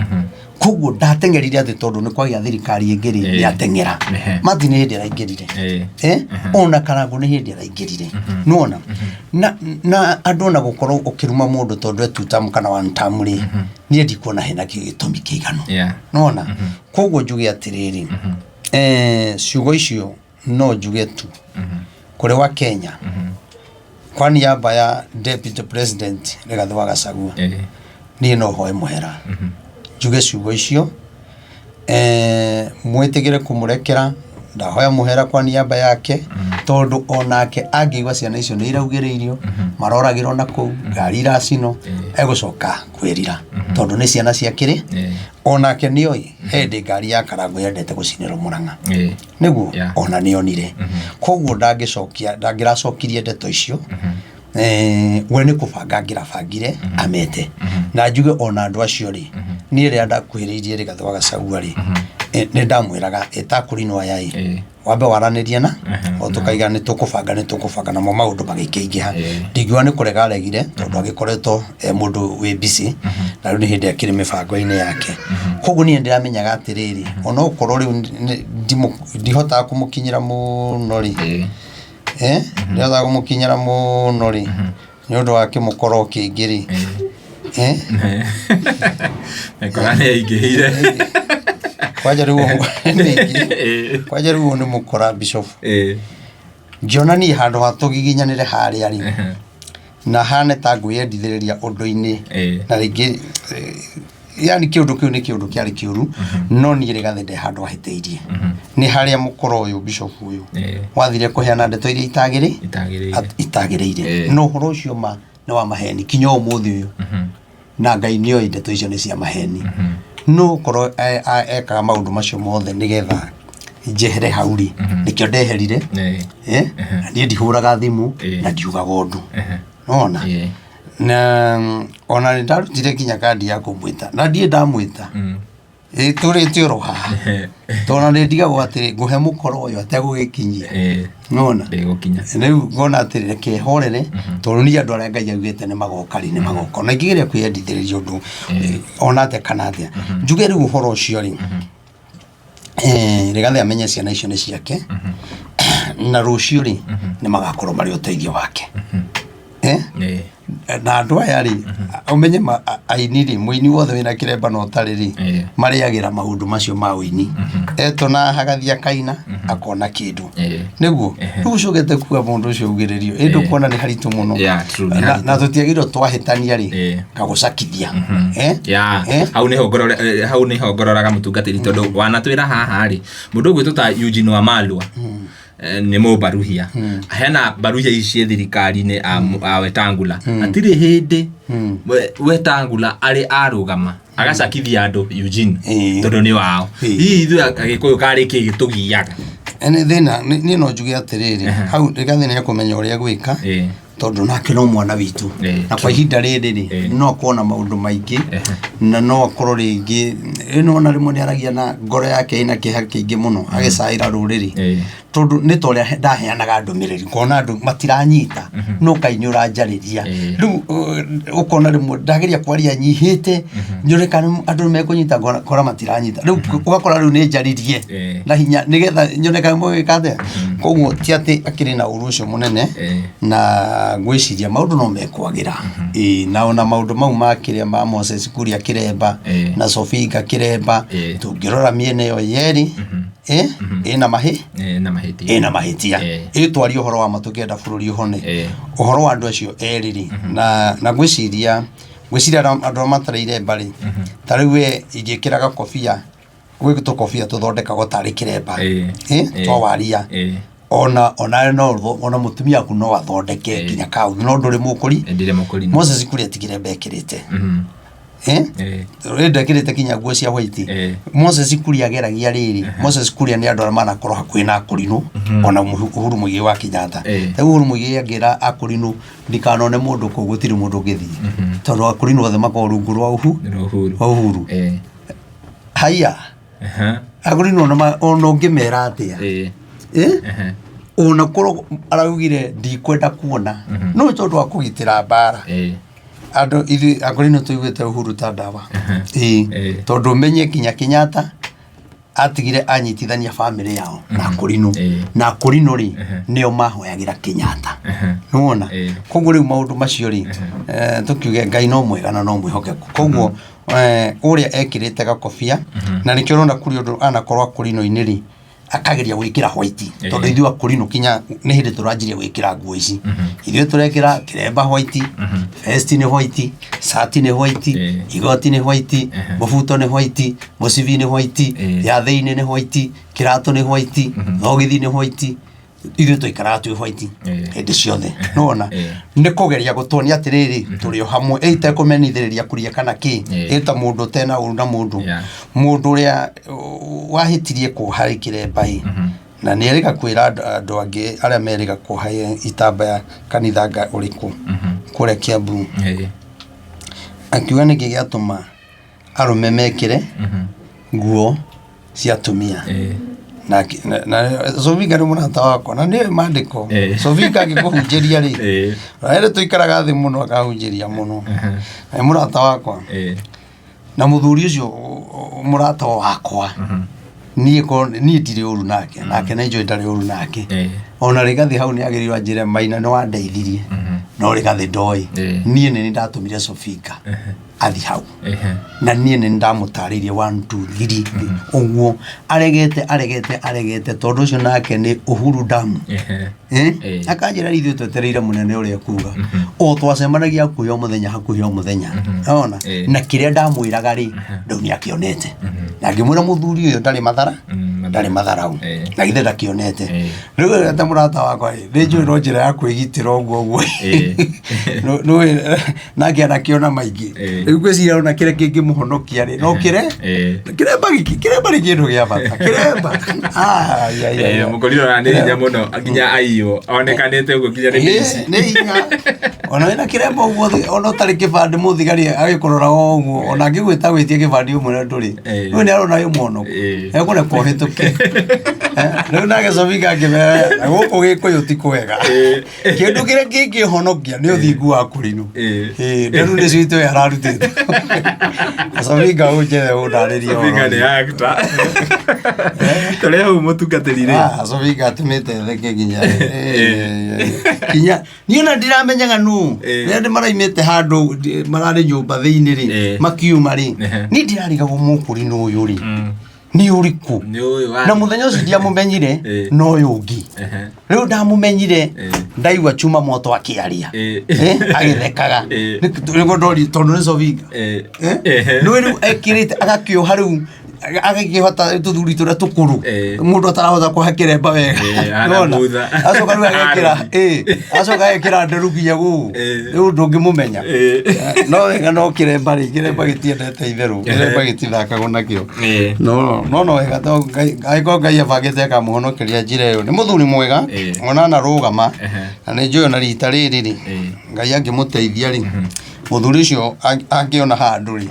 Koguo ndateng'erire atĩ tondũ nĩ kwagĩa thirikari ĩngĩ rĩ, nĩ ateng'era. Martin nĩ hĩndĩ araingĩrire. Ona Karangũ nĩ hĩndĩ araingĩrire, nĩwona? Na andũ ona gũkorwo ũkĩruma mũndũ tondũ e two term kana one term rĩ, niĩ ndikuona hena gĩtũmi kĩiganu. Nĩwona? Koguo njuge atĩrĩrĩ, ciugo icio no njuge tu kũrĩ wa Kenya kwa niaba ya Deputy President Rigathĩ wa Gachagua, niĩ no hoe mũhera, njuge ciugo icio, mwĩtĩkĩre kũmũrekera. Ndahoya mũhera kwa niaba yake, tondũ onake angĩigua ciana icio nĩ iraugĩrĩirio, maroragĩrwo na kũu ngari iracinwo, egũcoka kwĩrira, tondũ nĩ ciana cia kĩrĩ. Onake nĩoĩ he hĩndĩ ngari ya Karangũ yendete gũcinĩrwo Mũrang'a, nĩguo? Ona nĩonire. Koguo ndangĩcokia, ndangĩracokirie ndeto icio. We nĩ kũbanga angĩrabangire amete. Na njuge ona andũ acio rĩ, niĩ rĩrĩa ndakuhĩrĩirie Rigathĩ wa Gachagua rĩ, nĩ ndamwĩraga ĩtakũrinwo aya ĩ, wambe waranĩrie na o tũkaiga nĩ tũkũbanga, nĩ tũkũbanga, namo maũndũ magĩkĩingĩha. Ndingiuga nĩ kũrega aregire, tondũ agĩkoretwo e mũndũ wĩ busy, na rĩu nĩ hĩndĩ akĩrĩ mĩbango-inĩ yake. Koguo niĩ ndĩramenyaga atĩrĩrĩ, onokorwo rĩu ndihotaga kũmũkinyĩra mũno rĩ, ndihotaga kũmũkinyĩra mũno rĩ, nĩ ũndũ wa kĩmũkoro kĩingĩ rĩ, Mĩkora nĩ yaingĩhire. Kwanja rĩu nĩ aingĩ. Kwanja rĩu nĩ mũkora bishop. Ngĩona niĩ handũ ha tũgiginyanĩre harĩa rĩ, na hane ta ngwĩyendithĩrĩria ũndũ-inĩ, na rĩngĩ yani kĩũndũ kĩu nĩ kĩũndũ kĩarĩ kĩũru, no niĩ Rigathĩ ndĩ handũ ahĩtĩirie, nĩ harĩa mũkora ũyũ, bishop ũyũ, wathire kũheana ndeto iria Itagĩrĩire. itagĩrĩire. Na ũhoro ũcio ma nĩ wa maheni kinya ũmũthĩ ũyũ, na Ngai nĩ oĩ ndeto icio nĩ cia maheni, no korwo ekaga maũndũ macio mothe nĩgetha Njehere hau rĩ, nĩkĩo ndeherire. Eh, na niĩ ndihũraga thimũ na ndiugaga ũndũ. Nona na ona nĩ ndarutire nginya kandi ya kũmwĩta na ndiĩ ndamwĩta. Ĩ tũrĩte oro haha, tondũ nĩ ndigagwo atĩrĩ, ngũhe mũkoro ũyũ ategũgĩkinyia. Nona Ndĩgũkinya. Rĩu ngona atĩrĩ, reke horere, tondũ niĩ andũ arĩa Ngai augĩte nĩ magoka rĩ, nĩ magoka. Ona ingĩgeria kwĩyendithĩrĩria ũndũ ona atĩa kana atĩa, njuge rĩu ũhoro ũcio rĩ, Rigathĩ amenye ciana icio nĩ ciake, na rũciũ rĩ, nĩ magakorwo marĩ ũteithio wake. Eh? Na andũ aya rĩ, ũmenye aini rĩ, mũini wothe wĩna kĩremba na ũtarĩ rĩ, marĩagĩra maũndũ macio ma ũini. Etũna agathiĩ akaina, akona kĩndũ. Nĩguo rĩu ũcokete kuga mũndũ ũcio augĩrĩrio, ĩ ndũkuona nĩ haritũ mũno? Yeah, true, nĩ Na, haritũ. na tũtiagĩrĩirwo twahĩtania rĩ, ngagũcakithia. Eh? Ya. Eh? Hau nĩho hau nĩho ngororaga mũtungatĩri, tondũ wanatwĩra haha rĩ, mũndũ ũgwĩtwo ta Eugene Wamalwa nĩ mũmbaruhia, hena mbaruhia ici ciĩ thirikari-inĩ a Wetangula, hatirĩ hĩndĩ Wetangula arĩ arũgama agacakithia andũ Eugene, tondũ nĩ wao. Hihi ithuĩ Agĩkũyũ karĩ kĩ gĩtũgiaga? Nĩ thĩna. Niĩ no njuge atĩrĩrĩ, hau Rigathĩ nĩ ekũmenya ũrĩa gwĩka, tondũ nake no mwana witũ. Na kwa ihinda rĩrĩ rĩ, no akorwo na maũndũ maingĩ, na no akorwo rĩngĩ ĩno ona rĩmwe nĩ aragia na ngoro yake ĩna kĩeha kĩingĩ mũno, agĩcaĩra rũrĩrĩ, tondũ nĩ ta ũrĩa ndaheanaga ndũmĩrĩri, ngona andũ matiranyita, no Ngai nĩ ũranjarĩria. Rĩu ũkona rĩmwe ndageria kwaria nyihĩte, nyone kana andũ nĩ mekũnyita, ngora matiranyita. Rĩu ũgakora rĩu nĩ njaririe na hinya nĩgetha nyone kana mũgĩka atĩa. Koguo ti atĩ akĩrĩ na ũru ũcio mũnene, na ngwĩciria maũndũ no mekwagĩra. Ĩĩ, na ona maũndũ mau ma kĩrĩa ma Moses Kuria kĩremba na Sofinga kĩremba, tũngĩrora mĩena ĩyo yerĩ, ĩna mahĩ Na mahĩtia. Ĩna mahĩtia. Ĩtwarie ũhoro wa ma, tũkĩenda bũrũri ũhone. Ũhoro wa andũ acio erĩ rĩ, na ngwĩciria andũ arĩa matarĩ iremba rĩ, ta rĩu we ingĩkĩra gakobia, gwĩ tũkobia tũthondekagwo tarĩ kĩremba, twa waria, ona no ona mũtumia waku no athondeke nginya kau, no ndũrĩ mũkũri. Ndirĩ mũkũri. Moses Kuria ti kĩremba ekĩrĩte. Eh? Rĩ ndekĩrĩte nginya nguo cia white. Moses Kuria ageragia rĩrĩ, Moses Kuria nĩ andũ arĩa manakorwo hakuhĩ na akũrinũ, ona Uhuru Muigai wa Kenyatta. Rĩu Uhuru Muigai angĩra akũrinũ ndikanone mũndũ kũu, gũtirĩ mũndũ ũngĩthiĩ, tondũ akũrinũ othe makoragwo rungu rwa uhu Rwa Uhuru. Rwa Uhuru. Haiya, akũrinũ ona ũngĩmera atĩa, Eh? Ona korwo araugire ndikwenda kuona, no tondũ wa kũgitĩra mbara, andũ ithuĩ akũrinũ tũiguĩte Uhuru ta ndawa. Ĩĩ. Tondũ ũmenye nginya Kenyatta atigire anyitithania bamĩrĩ yao na akũrinũ, na akũrinũ rĩ, nĩo mahoyagĩra Kenyatta. Nĩwona? Koguo rĩu maũndũ macio rĩ, tũkiuge Ngai no mwega na no mwĩhokeku. Koguo ũrĩa ekĩrĩte gakobia, na nĩkĩo ũrona kũrĩ ũndũ anakorwo akũrinũ-inĩ rĩ, akageria gwĩkĩra white, tondũ ithuĩ akũrinũ kinya nĩ hĩndĩ tũranjirie gwĩkĩra nguo ici. Ithuĩ tũrekĩra kĩremba white, vest nĩ white, cati nĩ white, igoti nĩ white, mũbuto nĩ white, mũcibi nĩ white, ya thĩinĩ nĩ white, kĩratũ nĩ white, thogithi nĩ white. Ithuĩ tũikaraga twĩ white hĩndĩ ciothe. Nĩwona? Nĩ kũgeria gũtuonia atĩrĩrĩ, tũrĩ o hamwe, ĩ itekũmenithĩrĩria kuria kana kĩ, ĩ ta mũndũ ũtena ũru na mũndũ. Mũndũ ũrĩa wahĩtirie kuoha kĩremba ĩ, na nĩ erĩga kwĩra andũ angĩ arĩa merĩga kuoha itambaya kanitha nga ũrĩkũ kũrĩa Kiambu, akiuga nĩkĩ gĩatũma arũme mekĩre nguo cia atumia. Na Sofinga nĩ mũrata wakwa na nĩoĩ maandĩko. Sofinga angĩkũhunjĩria rĩ, na rĩrĩ tũikaraga thĩ mũno akahunjĩria mũno. Na nĩ mũrata wakwa. Na mũthuri ũcio mũrata wakwa, niĩ korwo niĩ ndirĩ ũru nake, nake nĩ njũĩ ndarĩ ũru nake. Ona Rigathĩ hau nĩ agĩrĩirwo anjĩre, Maina nĩ wandeithirie, no Rigathĩ ndoĩ niĩ nĩ niĩ ndatũmire Sofinga athi hau, na niĩ nĩ ndamũtarĩirie 1 2 3 ũguo, aregete aregete aregete, tondũ ũcio nake nĩ Uhuru damu. Eh? Akanjĩra ithuĩ twetereire mũnene ũrĩa kuga, o twacemanagia hakuhĩ o mũthenya, hakuhĩ o mũthenya, ona na kĩrĩa ndamwĩraga rĩ, rĩu nĩ akĩonete, na ngĩmwĩra mũthuri ũyũ ndarĩ mathara. Ndarĩ matharau. Na githĩ ndakĩonete? Rĩu ta mũrata wakwa rĩ, nĩ njũĩ no njĩra ya kwĩgitĩra ũguo ũguo. Nĩũĩ nake anakĩona maingĩ. Rĩu ngwĩciria ona kĩrĩa kĩngĩmũhonokia rĩ, no kĩre kĩremba gĩkĩ, kĩremba nĩ kĩndũ gĩa bata, kĩremba. Ah, ai, ai, ai, ai. Mũkoriro na nĩ hinya mũno nginya aiywo onekanĩte ũguo nginya nĩ mĩici. Nĩ hinya. Ona wĩna kĩremba ũguo ona ũtarĩ kĩbandĩ mũthigari agĩkũrora o ũguo, ona angĩgwĩta gwĩtia kĩbandĩ ũmwĩre ndũrĩ. Rĩu nĩ arona wĩ mwonoku. Ekũrekwo ũhĩtũke. Rĩu nake Sophie angĩmera na gũkũ Gĩkũyũ ti kwega. Kĩndũ kĩrĩa kĩngĩhonokia nĩ ũthingu wa kũrinũ. Nderu nĩcio itũĩ ararutĩte. Sophie ũnjethe ũndarĩrie ũhoro Sophie nĩ ũcio. actor. Tũrĩ hau mũtungatĩri rĩ. Ah, Sophie atũmĩte theke nginya nginya niĩ ona ndiramenyaga nũ. Rĩrĩa ndĩ maraimĩte handũ mararĩ nyũmba thĩinĩ rĩ, makiuma rĩ, niĩ ndirarigagwo mũkũrinũ ũyũ rĩ nĩ ũrĩkũ. Nĩ ũyũ wa Na mũthenya ũcio ndiamũmenyire, no ũyũ ũngĩ rĩu ndamũmenyire, ndaigua chuma moto akĩaria. Agĩthekaga. Nĩguo ndori tondũ nĩ Sofinga. Nĩwe rĩu ekĩrĩte agakĩoha rĩu agakĩhota tũthuri tũrĩa tũkũrũ mũndũ atarahota kũha kĩremba wega. Nĩwona? Aramutha. Acoka rĩu agekĩra acoka agekĩra nderu nginya gũkũ, rĩu ndũngĩmũmenya. No wega no kĩremba rĩ, kĩremba gĩtiendete itherũ, kĩremba gĩtithakagwo nakĩo. No no no wega to Ngai, angĩkorwo Ngai abangĩte akamũhonokeria njĩra ĩyo, nĩ mũthuri mwega ona anarũgama. Na nĩ njũĩ ona rita rĩrĩ rĩ, Ngai angĩmũteithia rĩ, mũthuri ũcio angĩona handũ rĩ,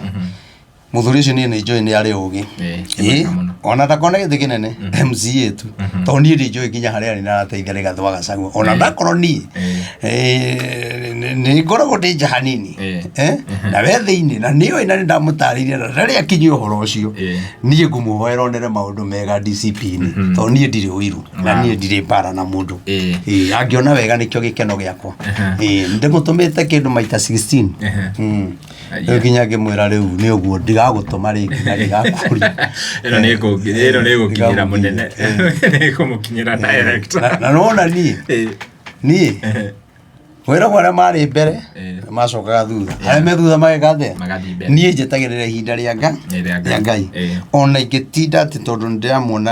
mũthuri ũcio niĩ nĩ njũĩ nĩ arĩ ũgĩ. Nĩ mwega mũno. Ona ndakona gĩtĩ kĩnene MCA tu, tondũ niĩ ndĩ njũĩ nginya harĩa arĩ na arateithia Rigathĩ wa Gachagua, ona ndakorwo niĩ nĩ ngoragwo ndĩ nja hanini. Na we thĩinĩ na nĩoĩ, na nĩ ndamũtarĩirie na ndarĩ akinyia ũhoro ũcio. Niĩ ngũmũhoera onere maũndũ mega DCP-inĩ, tondũ niĩ ndirĩ ũiru na niĩ ndirĩ mbara na mũndũ. Angĩona wega nĩkĩo gĩkeno gĩakwa. Ndĩmũtũmĩte kĩndũ maita 16. Rĩu nginya ngĩmwĩra rĩu nĩ ũguo ndigagũtũma rĩngĩ na ndigakũria. Ĩno nĩ ĩno nĩ ĩgũkinyĩra mũnene, nĩ ĩkũmũkinyĩra direct. Na nona niĩ niĩ wĩragwo arĩa marĩ mbere macokaga thutha, arĩa me thutha mageka atĩa? Magathiĩ mbere. Niĩ njetagĩrĩra ihinda rĩa nga Rĩa Ngai. Rĩa Ngai. Ona ingĩtinda atĩ tondũ nĩ ndĩramuona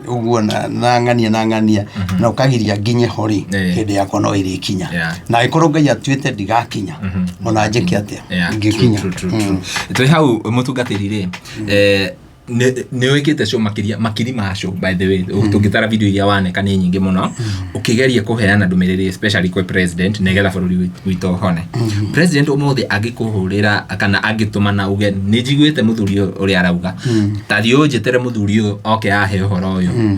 ũguo na ng'ania na ng'ania na ũkagiria nginye ho rĩ, hĩndĩ yakwa no ĩrĩkinya. Na angĩkorwo Ngai atuĩte ndigakinya, ona njĩke atĩa, ingĩkinya. True, true, true. Twĩ hau mũtungatĩri rĩ, nĩ wĩkĩte show makĩria makiri ma show, by the way tũngĩtara video iria waneka nĩ nyingĩ mũno, ũkĩgeria kũheana ndũmĩrĩri especially kwĩ president nĩgetha bũrũri witũ ũhone. President ũmũthĩ angĩkũhũrĩra kana angĩtũmana uge nĩ njiguĩte mũthuri ũyũ ũrĩa arauga, ta thiĩ ũnjĩtĩre mũthuri ũyũ oke ahe ũhoro ũyũ,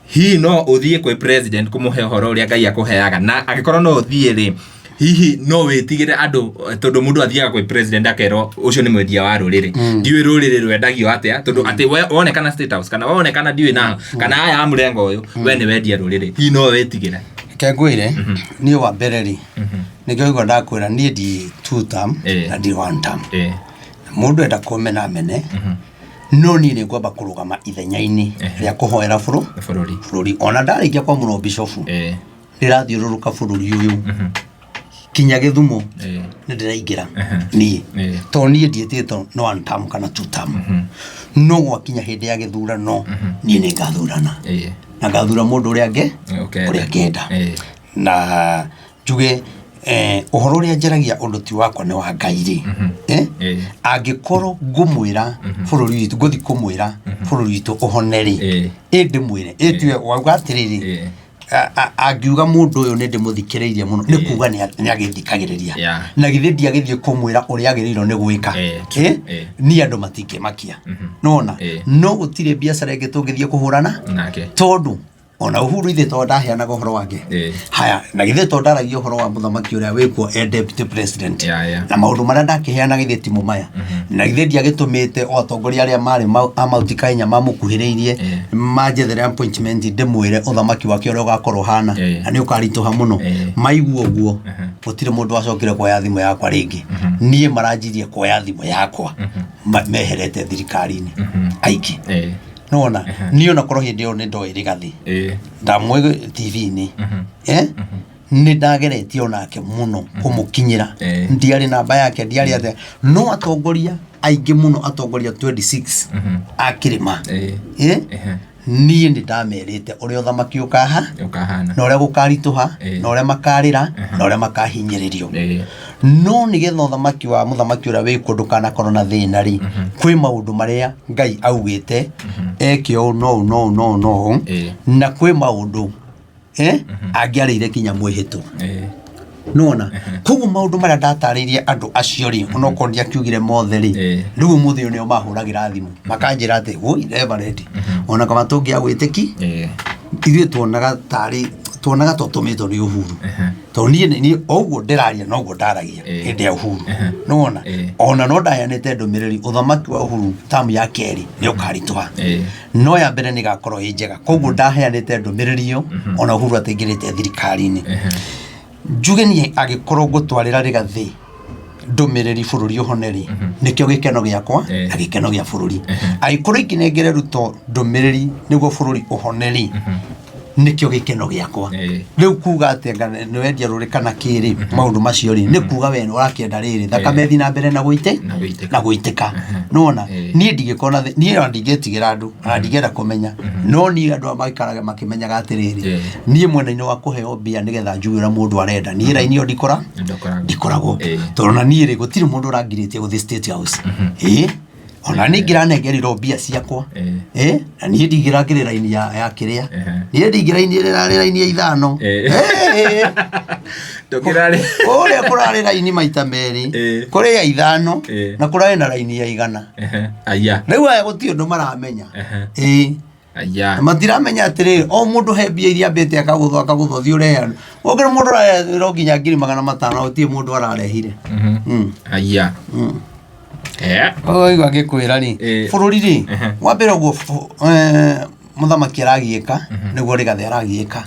hihi no ũthiĩ kwĩ president kũmũhe ũhoro ũrĩa Ngai akũheaga? Na angĩkorwo no ũthiĩ rĩ, hihi no wĩtigĩre andũ, tondũ mũndũ athiaga kwĩ president akerwo ũcio nĩ mwendia wa rũrĩrĩ, ndiũĩ rũrĩrĩ rwendagio atĩa, tondũ atĩ wonekana State House kana wonekana ndiũĩ na kana aya a mũrengo ũyũ, we nĩ wendia rũrĩrĩ, hihi no wĩtigĩre? Reke ngwĩre, niĩ wa mbere rĩ, nĩkĩo igua ndakwĩra niĩ ndi two term na ndi one term. Mũndũ enda kũmena amene, no niĩ nĩ ngwamba kũrũgama ithenya-inĩ rĩa kũhoera bũrũri. Bũrũri. Ona ndarĩkia kwamũrwo bishofu, ndĩrathiũrũrũka bũrũri ũyũ kinya Gĩthumo, nĩ ndĩraingĩra niĩ, tondũ niĩ ndiĩtĩtwo no one term kana two term. No gwakinya hĩndĩ ya gĩthurano, niĩ nĩ ngathurana na ngathura mũndũ ũrĩa nge Ũkenda. Ũrĩa ngenda. Na njuge ũhoro ũrĩa njaragia ũndũ ti wakwa, nĩ wa Ngai rĩ. Angĩkorwo ngũmwĩra bũrũri witũ, ngũthi kũmwĩra bũrũri witũ ũhone rĩ, ĩ ndĩmwĩre ĩ tiwe wauga atĩrĩrĩ, angiuga mũndũ ũyũ nĩ ndĩmũthikĩrĩirie mũno, nĩ kuga nĩ agĩthikagĩrĩria. Na githĩ ndiagĩthiĩ kũmwĩra ũrĩa agĩrĩirwo nĩ gwĩka? True. Niĩ andũ matingĩmakia nona. No gũtirĩ biacara ĩngĩ tũngĩthiĩ kũhũrana nake, tondũ ona Uhuru ithe to ndaheanaga ũhoro wake. Haya, na githĩ to ndaragia ũhoro wa mũthamaki ũrĩa wĩkuo e deputy president na maũndũ marĩa ndakĩheanaga ithe timo maya? Na githĩ ndiagĩtũmĩte o atongoria arĩa marĩ a Mount Kenya mamũkuhĩrĩirie manjethere appointment ndĩmwĩre ũthamaki wake ũrĩa ũgakorwo ũhana na nĩ ũkaritũha mũno? Maigua ũguo, gũtirĩ mũndũ wacokire kuoya thimũ yakwa rĩngĩ. Niĩ maranjirie kuoya thimũ yakwa meherete thirikari-inĩ aingĩ. Nona niĩ ona korwo hĩndĩ ĩyo nĩ ndoĩ Rigathĩ, ndamũĩ TV-inĩ, nĩ ndageretie onake mũno kũmũkinyĩra. Ndiarĩ namba yake, ndiarĩ atĩa, no atongoria aingĩ mũno, atongoria 26 a kĩrĩma. Niĩ nĩ ndamerĩte ũrĩa ũthamaki ũkaha Ũkahana. na ũrĩa gũkaritũha, na ũrĩa makarĩra, na ũrĩa makahinyĩrĩrio. No nĩgetha ũthamaki wa mũthamaki ũrĩa wĩkuo ndũkanakorwo na thĩna rĩ, kwĩ maũndũ marĩa Ngai augĩte eke ũũ no ũũ no ũũ no ũũ no ũũ, na kwĩ maũndũ angĩarĩire kinya mwĩhĩtwa. Nona koguo maũndũ marĩa ndatarĩirie andũ acio rĩ, onokorwo ndiakiugire mothe rĩ, rĩu ũmũthĩ ũyũ nĩo mahũragĩra thimũ makanjĩra atĩ woi reverend, ona kaba tũngĩagwĩtĩki, ithuĩ tuonaga tarĩ tuonaga tũtũmĩtwo nĩ Uhuru, tondũ niĩ niĩ o ũguo ndĩraria noguo ndaragia hĩndĩ ya Uhuru. Nĩwona, ona no ndaheanĩte ndũmĩrĩri ũthamaki wa Uhuru tamu ya kerĩ nĩ ũkaritũha, no ya mbere nĩ ĩgakorwo ĩ njega. Koguo ndaheanĩte ndũmĩrĩri ĩyo ona Uhuru ataingĩrĩte thirikari-inĩ. Njuge niĩ angĩkorwo ngũtwarĩra Rigathĩ ndũmĩrĩri bũrũri ũhone rĩ, nĩkĩo gĩkeno gĩakwa na gĩkeno gĩa bũrũri. Angĩkorwo ingĩnengere Ruto ndũmĩrĩri nĩguo bũrũri ũhone rĩ, nĩkĩo gĩkeno gĩakwa. Rĩu kuga atĩ anga nĩ wendia rũrĩ kana kĩrĩ, maũndũ macio rĩ, nĩ kuga we ũrakĩenda rĩrĩ thakame ĩthiĩ na mbere na gũite Na gũitĩka. na gũitĩka. Nĩwona, niĩ ndingĩkorwo na niĩ ona ndingĩtigĩra andũ, ona ndingĩenda kũmenya, no niĩ andũ aya maikaraga makĩmenyaga atĩrĩrĩ, niĩ mwena-inĩ wa kũheo mbia nĩgetha njuge ũrĩa mũndũ arenda, niĩ raini ĩyo ndikora Ndũkoragwo. ndikoragwo, tondũ ona niĩ rĩ, gũtirĩ mũndũ ũrangirĩtie gũthiĩ State House. Ona niĩ ngĩranengerirwo mbia ciakwa, na niĩ ndingĩrangĩrĩ raini ya kĩrĩa, niĩ ndingĩraini ĩrarĩ raini ya ithano. Ndũkĩrarĩ. Kũrĩa kũrarĩ raini maita merĩ, kũrĩ ya ithano na kũrarĩ na raini ya 100. Aya. Rĩu aya gũtirĩ ũndũ maramenya. Aya. Na matiramenya atĩrĩrĩ, o mũndũ he mbia iria ambĩte akagũthwo akagũthwo thiĩ ũrehe andũ. Ũngĩ mũndũ ũrarehwo nginya 500,000 gũtirĩ mũndũ ararehire. Aya. Ũraigua ngĩkwĩra rĩ, bũrũri rĩ, wa mbere ũguo mũthamaki aragiĩka, nĩguo Rigathĩ aragiĩka,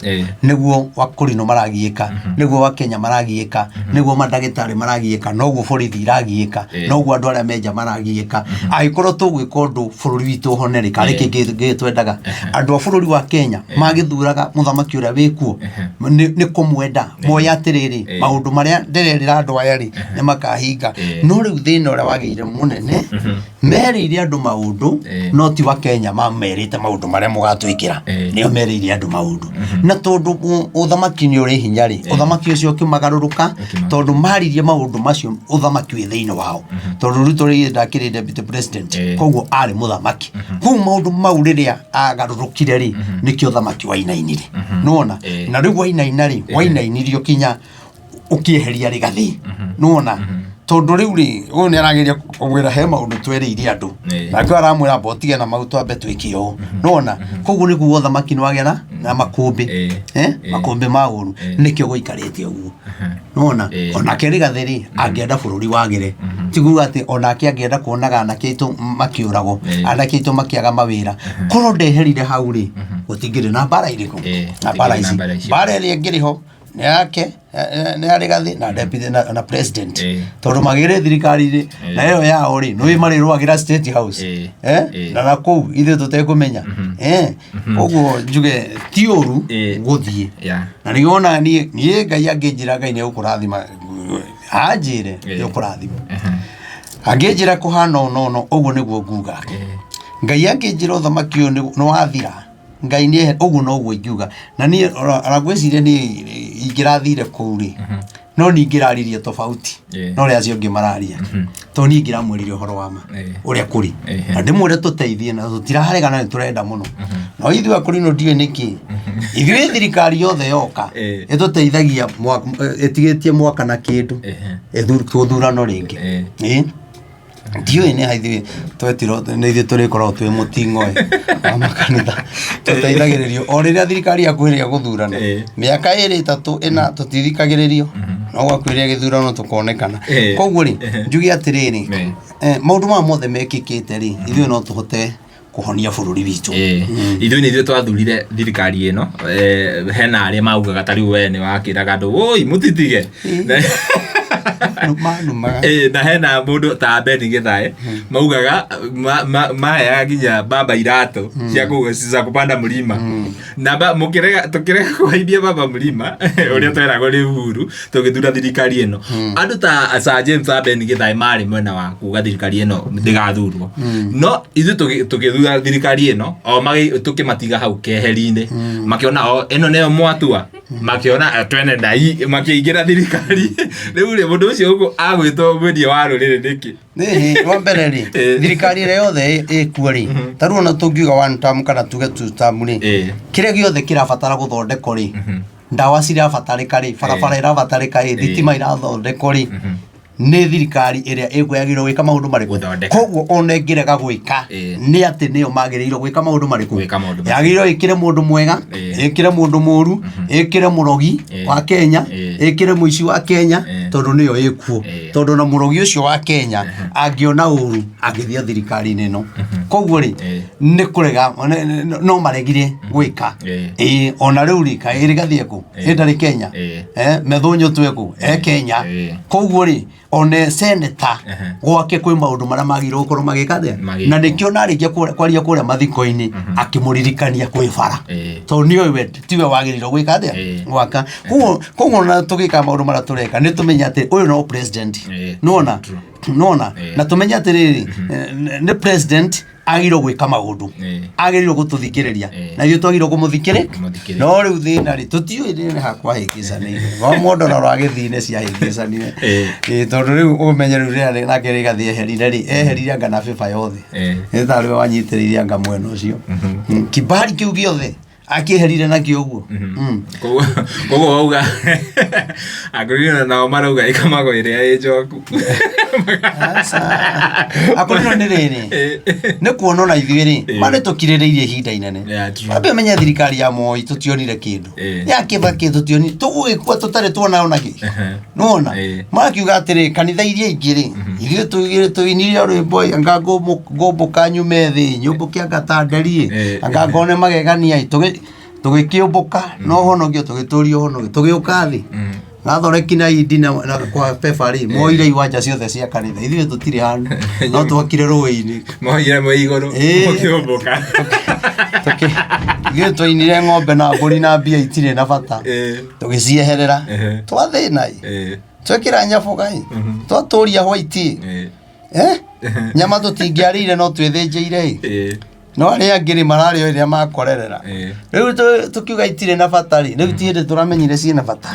nĩguo Wakũrinũ maragiĩka, nĩguo Wakenya maragiĩka, nĩguo mandagĩtarĩ maragiĩka, noguo borithi iragiĩka, noguo andũ arĩa menja maragiĩka. Angĩkorwo tũgwĩka ũndũ bũrũri witũ ũhone rĩ, karĩ kĩngĩ kĩngĩ twendaga? Andũ a bũrũri wa Kenya magĩthuraga mũthamaki ũrĩa wĩkuo nĩ kũmwenda, moĩ atĩrĩrĩ, maũndũ marĩa ndĩrerĩra andũ aya rĩ, nĩ makahinga. No rĩu thĩna ũrĩa wagĩire mũnene, merĩire andũ maũndũ, no ti wa Kenya mamerĩte maũndũ marĩa mũgatwĩkĩra, nĩo merĩire andũ maũndũ. Na tondũ ũthamaki nĩ ũrĩ hinya rĩ, ũthamaki ũcio ũkĩmagarũrũka, tondũ maririe maũndũ macio ũthamaki wĩ thĩinĩ wao. Tondũ Ruto rĩ ndakĩrĩ deputy president, koguo arĩ mũthamaki. Koguo maũndũ mau rĩrĩa agarũrũkire rĩ, nĩkĩo ũthamaki wainainire. Nĩwona? Na rĩu wainaina rĩ, wainainirio kinya ũkĩeheria Rigathĩ. Nĩwona? Tondũ rĩu rĩ, ũyũ nĩ arageria kũmwĩra he maũndũ twerĩire andũ. Nake aramwĩra amba ũtige na mau twambe twĩke ũũ. Nĩwona? Koguo nĩguo ũthamaki nĩ wagĩa na makũmbĩ. Makũmbĩ ma ũru. Nĩkĩo gũikarĩte ũguo. Nĩwona? Onake Rigathĩ rĩ, angĩenda bũrũri wagĩre. Ti kuga atĩ onake angĩenda kuonaga anake aitũ makĩũragwo, anake aitũ makĩaga mawĩra. Korwo ndeherire hau rĩ, gũtingĩrĩ na mbara irĩkũ? Na mbara Gũtingĩrĩ na ici. mbara ici. Mbara ĩrĩa ĩngĩrĩ ho nĩ yake, nĩ ya Rigathĩ na deputy na president. Tondũ magĩrĩ thirikari-inĩ na ĩyo yao rĩ, nĩũĩ marĩrũagĩra State House. Na nakũu ithuĩ tũtekũmenya. Koguo njuge ti ũru gũthiĩ. Na nĩguo ona niĩ Ngai angĩnjĩra Ngai nĩ egũkũrathima, anjĩre nĩ ũkũrathimwo. Angĩnjĩra kũhana ũũ na ũũ na ũũ, ũguo nĩguo nguga. Ngai angĩnjĩra ũthamaki ũyũ nĩ wathira, Ngai nĩ ũguo noguo ingiuga. Na niĩ ona ngwĩciria niĩ ingĩrathire kũu rĩ, no niĩ ingĩraririe tofauti na ũrĩa acio angĩ mararia. Tondũ niĩ ingĩramwĩrire ũhoro wa ma ũrĩa kũrĩ. Na ndĩmwĩre tũteithie na tũtiraregana nĩ tũrenda mũno. No ithuĩ akũrinũ ndiũĩ nĩkĩ. Ithuĩ thirikari yothe yoka ĩtũteithagia ĩtigĩtie mwaka na kĩndũ tũthurano rĩngĩ. Ndiũĩ nĩ ha ithuĩ twetirwo, nĩ ithuĩ tũrĩkoragwo twĩ mũting'oe wa makanitha, tũteithagĩrĩrio o rĩrĩa thirikari yakuhĩrĩria gũthurana, mĩaka ĩrĩ ĩtatũ ĩna tũtithikagĩrĩrio, no gwakuhĩrĩria gĩthurano tũkonekana. Koguo rĩ, njuge atĩrĩrĩ, maũndũ maya mothe mekĩkĩte rĩ, ithuĩ no tũhote kũhonia bũrũri witũ. Ithuĩ nĩ ithuĩ twathurire thirikari ĩno. Hena arĩa maugaga ta rĩu we nĩ wakĩraga andũ woi mũtitige. Manumaga. Ĩ, na hena mũndũ ta Beni Githae maugaga maheaga nginya baba iratũ cia za kupanda mlima na mũkĩrega tũkĩrega kũhaimbia baba mlima ũrĩa tweragwo nĩ Uhuru tũgĩthura thirikari ĩno. Andũ ta Sir James Abeni Githae marĩ mwena wa kuga thirikari ĩno ndĩgathurwo, no ithuĩ tũgĩthura thirikari ĩno o tũkĩmatiga hau keheri-inĩ, makĩona o ĩno nĩyo mwatua, makĩona twene ndai makĩingĩra thirikari. Rĩu rĩ, mũndũ ũcio ũguo agwĩtwo mwendia wa rũrĩrĩ nĩkĩ? Nĩ wa mbere rĩ, thirikari ĩrĩa yothe ĩkuo rĩ, ta rĩu ona tũngiuga one term kana tuge two term rĩ, kĩrĩa gĩothe kĩrabatara gũthondekwo rĩ, ndawa cirabatarĩka rĩ, barabara ĩrabatarĩka rĩ, thitima irathondekwo rĩ, nĩ thirikari ĩrĩa ĩkuo yagĩrĩirwo gwĩka maũndũ marĩkũ? Gũthondeka. Koguo ona ĩngĩrega gwĩka, nĩ atĩ nĩyo magĩrĩirwo gwĩka maũndũ marĩkũ? Gwĩka maũndũ macio. Yagĩrĩirwo ĩkĩre mũndũ mwega, ĩkĩre mũndũ mũru, ĩkĩre mũrogi wa Kenya, ĩkĩre mũici wa Kenya, tondũ nĩyo ĩkuo. Tondũ na mũrogi ũcio wa Kenya angĩona ũru angĩthiĩ thirikari-inĩ ĩno. Koguo rĩ, nĩ kũrega no maregire gwĩka. Ĩĩ, ona rĩu rĩ, kaĩ ĩrĩgathiĩ kũ? Ĩndarĩ Kenya. Methũnyũ twekũ? E Kenya. Koguo rĩ, one seneta gwake kwĩ maũndũ marĩa magĩrĩirwo gũkorwo magĩka atĩa? Magĩkwo. Na nĩkĩo narĩkia kwaria kũrĩa mathiko-inĩ akĩmũririkania kwĩ bara, tondũ nĩoĩ we tiwe wagĩrĩirwo gwĩka atĩa? Gwaka. Koguo ona tũgĩka maũndũ marĩa tũreka nĩ tũmenye atĩ ũyũ no president. Nĩwona? Nĩwona? Na tũmenye atĩrĩrĩ, nĩ president agĩrĩirwo gwĩka maũndũ, agĩrĩirwo gũtũthikĩrĩria, na ithuĩ twagĩrĩirwo kũmũthikĩrĩ. Kũmũthikĩrĩria. No rĩu thĩna rĩ, tũtiũĩ nĩ hakwahĩngĩcanĩire wa mũndũ na rwagĩthii-inĩ ciahĩngĩcanire. Ĩĩ, tondũ rĩu ũmenye rĩu rĩrĩa nake rĩgathi eherire rĩ, eherire anga na bĩba yothe. Nĩ tarĩ we wanyitĩrĩire anga mwena ũcio. Kibali kĩu gĩothe akĩeherire nakĩo ũguo. Koguo wauga akũrino nao marauga ĩkamagwo ĩrĩa ĩ njoku. Aca. Akũrino nĩ rĩrĩ, nĩ kuona ona ithuĩ rĩ, ma nĩ tũkirĩrĩirie ihinda inene. Yeah, true. Wambe ũmenye thirikari ya Moi tũtionire kĩndũ, ya Kĩbakĩ tũtionire, tũgũgĩkua tũtarĩ tuona ona kĩ. Nĩwona? Makiuga atĩrĩ, kanitha iria ingĩ rĩ, ithuĩ tugire tũinire rwĩmbo, anga ngũmbũka nyume thĩ nyũmbũke anga ta nderi ĩ, anga ngone magegania ĩ. Tũgĩkĩũmbũka na ũhonokio, tũgĩtũria ũhonokio, tũgĩũka thĩ gathoreki na indi na kwa beba rĩ, moire iwanja ciothe cia kanitha, ithuĩ tũtirĩ handũ, no twakire rũĩ-inĩ. Moire mwĩ igũrũ mũkĩũmbũka. Ithuĩ twainire ng'ombe na mbũri na mbia itirĩ na bata, tũgĩcieherera. Twathĩna ĩ, twekĩra nyaboga ĩ, twatũria white ĩ, nyama tũtingĩarĩire no twĩthĩnjĩire ĩ, no arĩa angĩ rĩ, mararĩ o ĩrĩa makorerera. Rĩu tũkiuga itirĩ na bata rĩ, rĩu ti hĩndĩ tũramenyire ciĩna bata.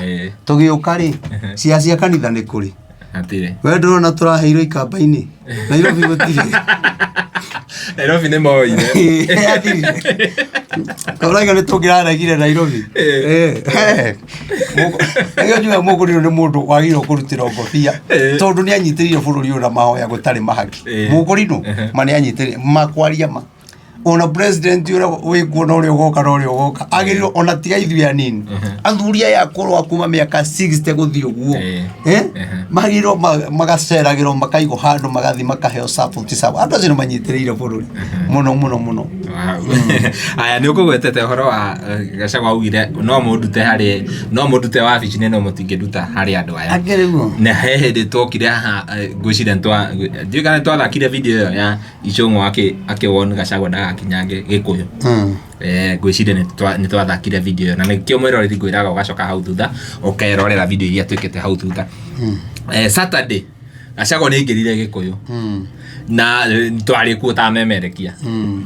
Tũgĩũka rĩ, cia kanitha nĩ kũrĩ? Hatirĩ. We ndũrona tũraheirwo ikamba-inĩ Nairobi? Gũtirĩ. Nairobi nĩ moire. Kauraiga nĩ tũngĩraregire Nairobi. Nĩkĩo njugaga Mũkũrinũ nĩ mũndũ wagĩrĩirwo kũrutĩrwo ngobia, tondũ nĩ anyitĩrĩire bũrũri ũyũ na mahoya gũtarĩ mahaki. Mũkũrinũ ma nĩ anyitĩrĩire makwaria ma ona president ũrĩa wĩkuo na ũrĩa ũgoka na ũrĩa ũgoka agĩrĩirwo ona tiga ithuĩ anini, athuri aya akũrũ a kuma mĩaka 60 gũthiĩ ũguo, magĩrĩirwo magaceragĩrwo, makaigwo handũ, magathiĩ makaheo support. Sawa, andũ acio nĩ manyitĩrĩire bũrũri mũno mũno mũno. Wow. Aya, nĩ ũkũgwetete ũhoro wa Gachagua augire no mũndute harĩ, no mũndute wabici-inĩ, no mũtingĩnduta harĩ andũ aya. Akĩrĩ guo. Na he hĩndĩ twokire haha, ngwĩciria ndiũĩ kana nĩtwathakire video ĩyo ya Ichung'wa akĩwon Gachagua ndagakinyange Gĩkũyũ. Ngwĩciria nĩ twathakire video ĩyo, na nĩkĩo mwĩroreri ngwĩraga ũgacoka hau thutha ũkerorera video iria twĩkĩte hau thutha. Saturday Gachagua nĩ aingĩrire Gĩkũyũ na twarĩ kuo ta memerekia,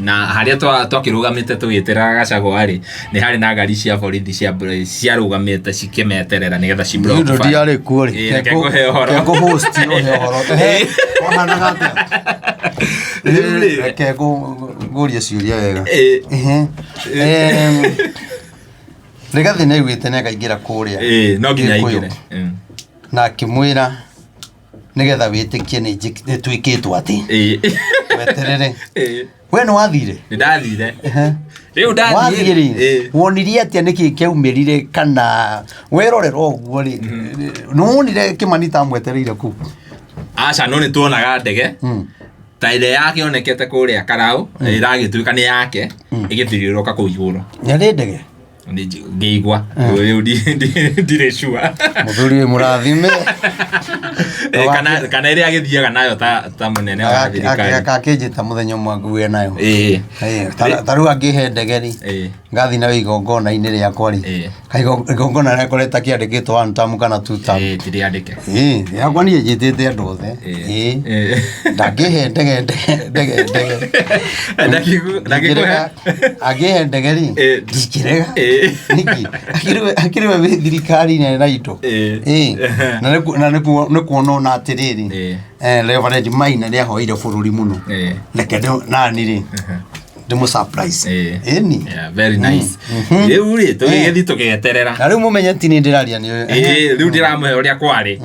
na harĩa twakĩrũgamĩte tũgĩtĩra Gachagua rĩ, nĩ harĩ na ngari cia borithi ciarũgamĩte cikĩmeterera nĩgetha ci block Nĩ ũndũ bara. ndiarĩ kuo rĩ. Ĩĩ, reke ngũhe ũhoro. Ke ngũ-host ũhe ũhoro. Ehe, wahanaga atĩa? Rĩu rĩ. Reke ngũrie ciũria wega. Ehe. Rigathĩ nĩ aiguĩte nĩ akaingĩra kũrĩa Ĩĩ, no nginya Gĩkũyũ. aingĩre. Na akĩmwĩra nĩgetha wĩtĩkie nĩ twĩkĩtwo atĩ weterere. We nĩ wathire? Nĩ ndathire. Rĩu ndathiĩ Wathiĩ rĩ, wonirie atĩa? Nĩkĩ kĩaumĩrire? Kana werorera ũguo rĩ, nĩ wonire Kĩmani ta amwetereire kũu? Aca, no nĩ tuonaga ndege ta ĩrĩa yakĩonekete kũrĩa Karau ĩragĩtuĩka nĩ yake ĩgĩthiũrũrũka kũu igũrũ. Yarĩ ndege. Ngĩigua rĩu ndirĩ sure. Mũthuri wĩ mũrathime. Eh, kana ĩrĩa agĩthiaga nayo ta mũnene wa thirikari. Akakĩnjĩta mũthenya ũmwe ngue nayo. Ĩĩ. Eh, ta rĩu angĩhe ndege rĩ, Ĩĩ. ngathiĩ nayo igongona-inĩ rĩakwa rĩ, Ĩĩ. Kaĩ igongona rĩakwa rĩtakĩandĩkĩtwo one term kana two term? Ĩĩ, ti rĩandĩke. Ĩĩ, yakwa niĩ njĩtĩte andũ othe. Ĩĩ. Ĩĩ. Ĩĩ. Ndangĩhe ndege ndege ndege ndege. Ndangĩkũhe. Ndingĩrega. Angĩhe ndege rĩ, Ĩĩ. ndingĩrega. Ĩĩ. Nĩkĩ? Akĩrĩ we wĩ thirikari-inĩ na indo. Ĩĩ. Ĩĩ. Na nĩ kuona ona atĩrĩrĩ, Ĩĩ. Reverend Maina nĩ ahoeire bũrũri mũno. Ĩĩ. Reke nani rĩ, ndĩmũ surprise. Ĩĩ. Ĩni. Yeah, very nice. Rĩu rĩ, tũgĩgĩthiĩ tũgĩeterera. Na rĩu mũmenye ti nĩ ndĩraria nĩ Ĩĩ, rĩu ndĩramũhe ũrĩa kwarĩ.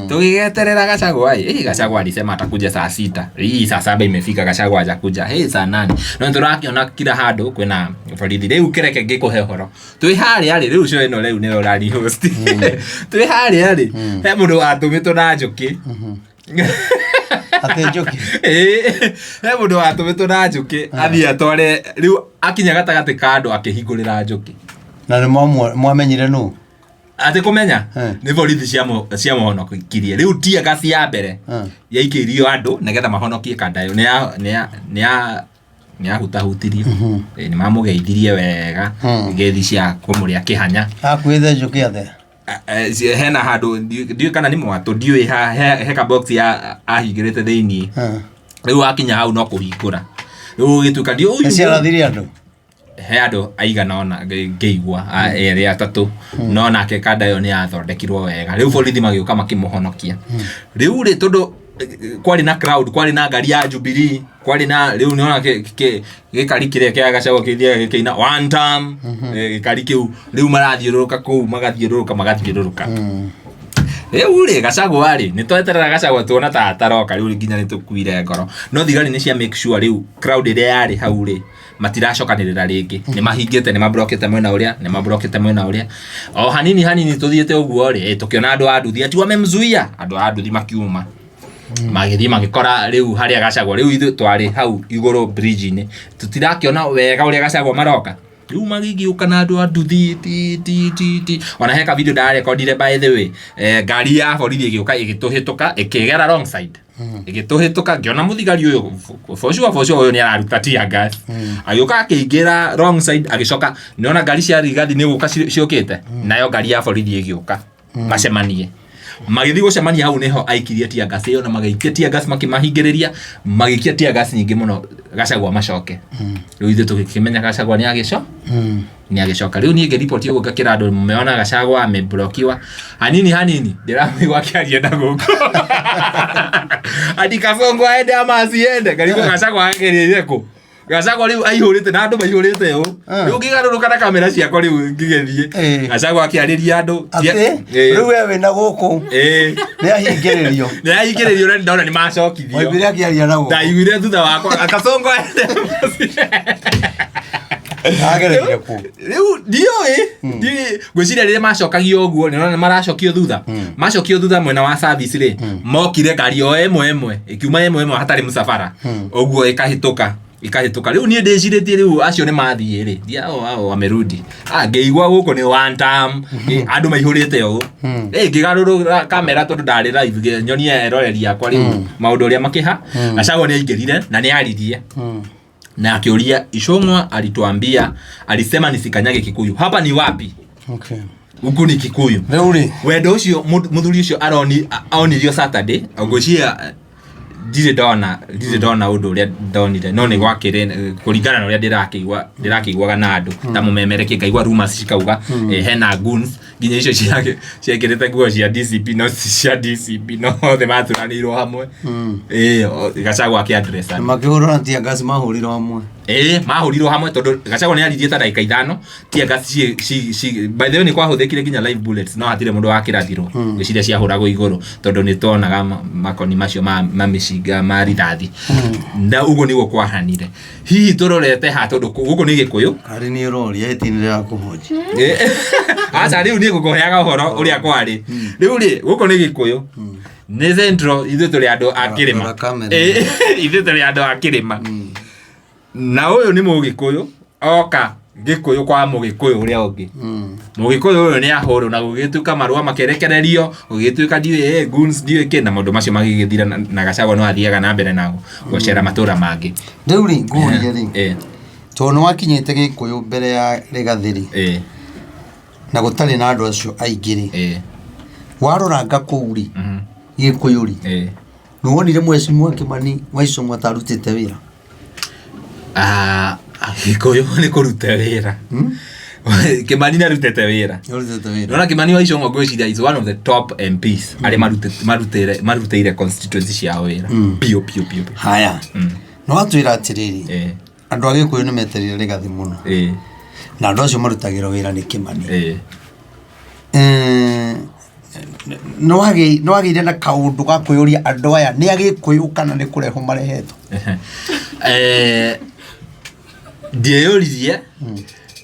Tũgĩgeterera Gachagua ĩ, Gachagua alisema atakuja saa 6. Hii saa 7 imefika, Gachagua hajakuja. Hey, saa 8. No tũrakĩona kila handũ kwĩna borithi. Rĩu kĩreke ngĩkũhe ũhoro. Twĩ harĩa rĩ, rĩu show ĩno rĩu nĩwe ũrari host. Twĩ harĩa rĩ, he mũndũ watũmĩtwo na njũkĩ. Atĩ njũkĩ. Ĩĩ, he mũndũ watũmĩtwo na njũkĩ athiĩ atware, rĩu akinya gatagatĩ ka andũ akĩhingũrĩra njũkĩ. Na nĩ mwamenyire nũ? Atĩ kũmenya nĩ borithi ciamũhonokirie. Rĩu tear gas ya mbere yaikĩirio andũ nĩgetha mahonokie Kandayo. Nĩ yahutahutirio. Ĩĩ, nĩ mamũgeithirie wega, ngeithi cia kũmũrĩa kĩhanya. Akuĩte njũkĩ atĩa? Hena handũ ndiũĩ kana nĩ mwatũ, ndiũĩ he ka box ya ahingĩrĩte thĩiniĩ. Rĩu akinya hau no kũhingũra. Rĩu ũgĩtuĩka ndiũĩ ũyũ Nĩ ciarathire andũ? He andũ aigana ũna ngĩigua, erĩ atatũ, no nake kanda ĩyo nĩ yathondekirwo wega. Rĩu borithi magĩũka makĩmũhonokia. Rĩu rĩ, tondũ kwarĩ na crowd, kwarĩ na ngari ya Jubilee, kwarĩ na rĩu nĩwona gĩkari kĩrĩa kĩa Gachagua kĩthiaga gĩkĩina one term, gĩkari kĩu rĩu marathiũrũrũka kũu, magathiũrũrũka, magathiũrũrũka. Rĩu rĩ, Gachagua rĩ, nĩ tweterera Gachagua tuona ta ataroka, rĩu nginya nĩ tũkuire ngoro. No thigari nĩ cia make sure rĩu crowd ĩrĩa yarĩ hau rĩ, matiracokanĩrĩra rĩngĩ. Nĩ mahingĩte, nĩ mablokĩte mwena ũrĩa, nĩ mablokĩte mwena ũrĩa. O hanini hanini tũthiĩte ũguo rĩ, tũkĩona andũ a nduthi ati wamemzuia, andũ a nduthi makiuma. Magĩthiĩ magĩkora rĩu harĩa Gachagua, rĩu ithuĩ twarĩ hau igũrũ bridge-inĩ, tũtirakĩona wega ũrĩa Gachagua maroka. Rĩu magĩgĩũka na andũ a nduthi, ti, ti, ti, ti. Ona he ka video ndarekondire by the way, ngari ya borithi ĩgĩũka ĩgĩtũhĩtũka, ĩkĩgera wrong side. Ĩgĩtũhĩtũka, ngĩona mũthigari ũyũ, for sure, for sure ũyũ nĩ araruta tear gas. Agĩũka akĩingĩra wrong side, agĩcoka, nĩona ngari cia rigathi nĩ gũka ciũkĩte, nayo ngari ya borithi ĩgĩũka. Macemanie. Magĩthiĩ gũcemania hau nĩho aikirie tear gas ĩyo, na magĩikia tear gas makĩmahingĩrĩria, magĩikia tear gas nyingĩ mũno Gachagua macoke. Rĩu ithuĩ tũgĩkĩmenya Gachagua nĩ agĩco? Nĩ agĩcoka. Rĩu niĩ ngĩriboti ũguo ngakĩra andũ mmeona Gachagua ameblokiwa. Hanini hanini ndĩramũigua akĩaria na gũkũ. Ati Kasongo aende ama asiende. Ngarigwo Gachagua agereire kũ? Gachagua rĩu aihũrĩte na andũ maihũrĩte ũũ. Rĩu ngĩgarũrũka na kamera ciakwa rĩu ngĩgĩthiĩ. Gachagua akĩarĩria andũ. Atĩ, rĩu we wĩna gũkũ. Nĩ ahingĩrĩrio. Nĩ ahingĩrĩrio na ndona nĩ macokithio. Waiguire akĩaria na gũkũ. Ndaiguire thutha wakwa. Kasongo aende ama asiende. Agereire kũ? Rĩu ndiũĩ. Ndiũĩ. Ngwĩciria rĩrĩa macokagio ũguo, nĩ maracokio thutha. Macokio thutha mwena wa service rĩ, mokire ngari o ĩmwe ĩmwe, ĩkiuma ĩmwe ĩmwe hatarĩ mũcabara. Ũguo ĩkahĩtũka, ĩkahĩtũka. Rĩu niĩ ndĩcirĩtie rĩu acio nĩ mathiĩ rĩ, ndia o ao wamerudi. Ngĩigua gũkũ nĩ one term, andũ maihũrĩte ũũ. Ngĩgarũrũra kamera tondũ ndarĩ live, nyonie eroreri akwa rĩu maũndũ ũrĩa makĩha. Gachagua nĩ aingĩrire na nĩ aririe. Na akĩũria Ichung'wa alituambia, alisema nisikanyage Kikuyu. Hapa ni wapi? Huku ni Kikuyu. Rĩu rĩ. Wendo ũcio mũthuri ũcio onirio Saturday, ngwĩciria ndirĩ ndona ũndũ ũrĩa ndonire, no nĩ gwakĩrĩ kũringana na ũrĩa ndĩrakĩiguaga na andũ ta mũmemereki, ngaigua rumors cikauga, hena goons nginya icio ciekĩrĩte nguo cia DCP, no ti cia DCP, no othe maturanĩirwo hamwe. Gachagua akĩ address andũ. Makĩhũrwo na tear gas, mahũrirwo hamwe. Mahũrirwo hamwe tondũ Gachagua nĩ aririe ta ndagĩka 5, tear gas ci, by the way nĩ kwahũthĩkire nginya live bullets, no hatirĩ mũndũ wakĩrathirwo. Ngwĩciria ciahũragwo igũrũ tondũ nĩ tuonaga makoni macio ma mĩcinga ma rithathi. Na ũguo nĩguo kwahanire. Hihi tũrorete ha tondũ gũkũ nĩ Gĩkũyũ? Karĩ nĩ ũroria ĩtĩ nĩ ya kũhonja. Aca, rĩu niĩ ngũkũheaga ũhoro ũrĩa kwarĩ. Rĩu rĩ, gũkũ nĩ Gĩkũyũ. Nĩ Central, ithuĩ tũrĩ andũ a kĩrĩma. Rora kamera. Ithuĩ tũrĩ andũ a kĩrĩma. Na ũyũ nĩ Mũgĩkũyũ, oka Gĩkũyũ kwa Mũgĩkũyũ ũrĩa ũngĩ. Mũgĩkũyũ ũyũ nĩ ahũrwo na gũgĩtuĩka marũa makĩrekererio, gũgĩtuĩka ndiũĩ goons ndiũĩ kĩ, na maũndũ macio magĩgĩthira na Gachagua no athiaga na mbere na gũcera matũra mangĩ. Rĩu rĩ ngũrie rĩ, tondũ nĩ wakinyĩte Gĩkũyũ mbere ya Rĩgathĩ rĩ, na gũtarĩ na andũ acio aingĩ rĩ, waroranga kũu rĩ, Gĩkũyũ rĩ, nĩ wonire Mheshimiwa Kĩmani wa Ichung'wa ta arutĩte wĩra? Ah, Gĩkũyũ nĩ kũruta wĩra. Kĩmani nĩ arutĩte wĩra. Arutĩte wĩra. Nona Kĩmani wa Ichung'wa ngwĩciria is one of the top MPs arĩa marutĩire constituency ciao wĩra. Biũ biũ biũ. Haya, nĩ watwĩra atĩrĩrĩ, andũ a Gĩkũyũ nĩ metereire Rĩgathĩ mũno, na andũ acio marutagĩrwo wĩra nĩ Kĩmani. Nĩ wagĩire na kaũndũ ga kwĩyũria andũ aya nĩ Agĩkũyũ kana nĩ kũrehwo marehetwo? Ndieyũririe,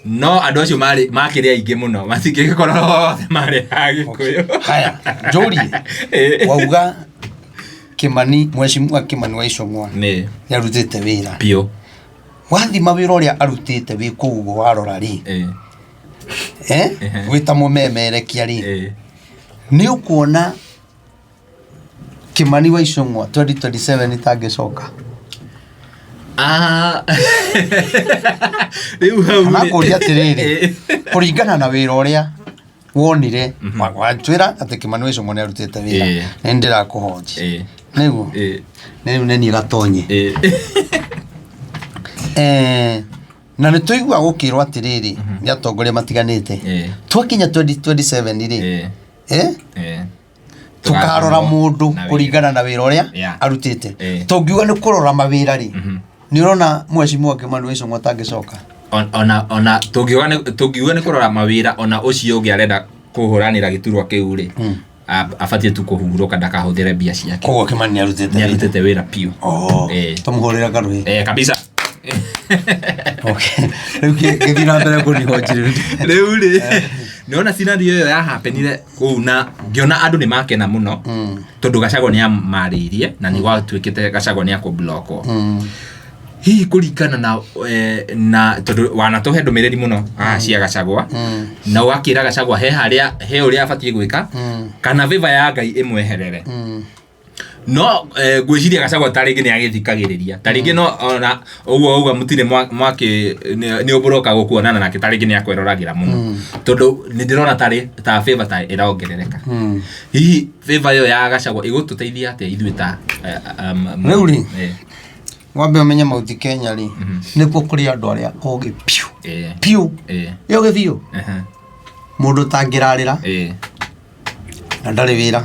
no andũ acio marĩ makĩrĩ aingĩ mũno, matingĩgĩkorwo othe marĩ a Gĩkũyũ. Haya, njũrie, wauga Kĩmani, Mheshimiwa Kĩmani wa Ichung'wa Nĩ nĩ arutĩte wĩra. Biũ. Wathima wĩra ũrĩa arutĩte wĩ kũu ũguo warora rĩ, wĩ ta mũmemerekia rĩ, nĩ ũkuona Kĩmani wa Ichung'wa 2027 itangĩcoka? Ah. Rĩu hau Kana ngũria atĩrĩrĩ, kũringana na wĩra ũrĩa wonire, watwĩra atĩ Kĩmani wa Ichung'wa nĩ arutĩte wĩra, nĩ ndĩrakũhonji nĩguo nĩ rĩu nĩ niĩ gatonye. Na nĩ tũiguaga gũkĩrwo atĩrĩrĩ nĩ atongoria matiganĩte, twakinya 2027 rĩ, tũkarora mũndũ Na wĩra. Kũringana na wĩra ũrĩa arutĩte. Tũngiuga nĩ kũrora mawĩra rĩ, nĩ ũrona Mheshimiwa Kĩmani wa Ichung'wa atangĩcoka? Ona tũngiuga nĩ kũrora mawĩra, ona ũcio ũngĩ arenda kũhũranĩra gĩturwa kĩu rĩ, abatiĩ tu kũhurũka ndakahũthĩre mbia ciake. Koguo Kĩmani nĩ arutĩte Nĩ wĩra. Arutĩte wĩra biũ. Oh, tũmũhũrĩre karũhĩ. Kabisa. Okay. Rĩu gĩthiĩ na mbere kũnihonji rĩu. Rĩu rĩ, nĩwona scenario ĩyo yahapenire kũu na ngĩona andũ nĩ makena mũno tondũ Gachagua nĩ amarĩirie na nĩ gwatuĩkĩte Gachagua nĩ akũblokwo. Hihi kũringana na tondũ wanatũhe ndũmĩrĩri mũno cia Gachagua na ũgakĩra Gachagua he harĩa he ũrĩa abatiĩ gwĩka kana favor ya Ngai ĩmweherere, no ngwĩciria Gachagua ta rĩngĩ nĩ agĩthikagĩrĩria, ta rĩngĩ no ona ũguo uga mũtirĩ mwakĩ nĩ ũbũroka gũkuonana nake, ta rĩngĩ nĩ akweroragĩra mũno tondũ nĩ ndĩrona tarĩ ta favor ta ĩrongerereka. Hihi favor ĩyo ya Gachagua ĩgũtũteithia atĩa ithuĩ ta Rĩu rĩ, wambe ũmenye Mount Kenya rĩ, nĩkuo kũrĩ andũ arĩa ogĩ piũ piũ, ĩ ogĩ biũ, mũndũ ũtangĩrarĩra na ndarĩ wĩra,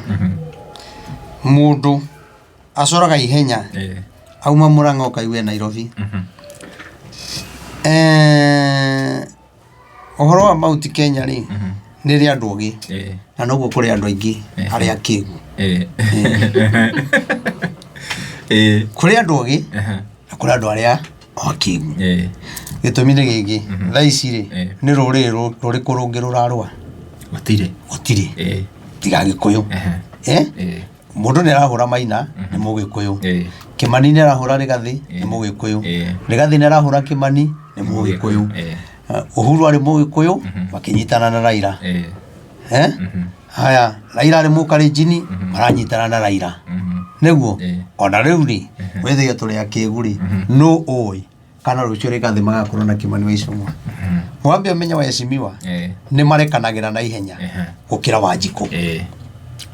mũndũ acoraga ihenya auma Mũrang'a ũkaigua e Nairobi. Ũhoro wa Mount Kenya rĩ, nĩ rĩ andũ ogĩ na noguo kũrĩ andũ aingĩ arĩa akĩgu. Kũrĩ andũ ogĩ na kũrĩ andũ arĩa akĩgu. Gĩtũmi nĩ gĩkĩ, thaa ici rĩ, nĩ rũrĩrĩ rũrĩkũ rũngĩ rũrarũa? Gũtirĩ. Gũtirĩ, tiga Gĩkũyũ. Mũndũ nĩ arahũra Maina, nĩ Mũgĩkũyũ. Kĩmani nĩ arahũra Rĩgathĩ, nĩ Mũgĩkũyũ. Rĩgathĩ nĩ arahũra Kĩmani, nĩ Mũgĩkũyũ. Uhuru arĩ Mũgĩkũyũ, makĩnyitana na Raila. Haya, Raila arĩ Mũkalenjini, maranyitana na Raila. Nĩguo ona rĩu rĩ, wĩthĩge tũrĩ akĩgu rĩ, nũ ũĩ kana rũciũ Rĩgathĩ magakorwo na Kĩmani wa Ichung'wa? Wambe ũmenye waheshimiwa nĩ marekanagĩra na ihenya gũkĩra Wanjikũ.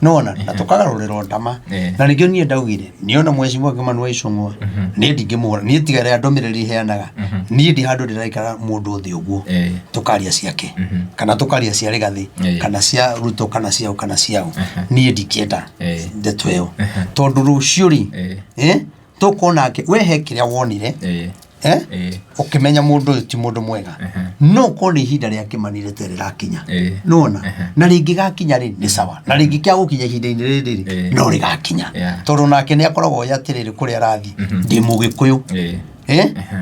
Nona na tũkagarũrĩrwo ndama. Na nĩkĩo niĩ ndaugire niĩ ona Mheshimiwa Kĩmani wa Ichung'wa niĩ ndingĩmũhũra, niĩ tiga rĩa ndũmĩrĩri heanaga, niĩ ndi handũ ndĩraikara mũndũ thĩ ũguo tũkaria ciake kana tũkaria cia Rĩgathĩ kana cia Ruto kana ciao kana ciao. Niĩ ndingĩenda ndeto ĩyo tondũ rũciũ rĩ, tũkuona we he kĩrĩa wonire, ũkĩmenya mũndũ ũyũ ti mũndũ mwega, no korwo nĩ ihinda rĩa Kĩmani rĩtarĩ rĩrakinya. Nĩwona, na rĩngĩ gakinya rĩ, nĩ sawa, na rĩngĩ kĩa gũkinya ihinda-inĩ rĩrĩ rĩ, no rĩgakinya. Tondũ nake nĩ akoragwo oĩ atĩrĩrĩ, kũrĩa arathiĩ ndĩ Mũgĩkũyũ,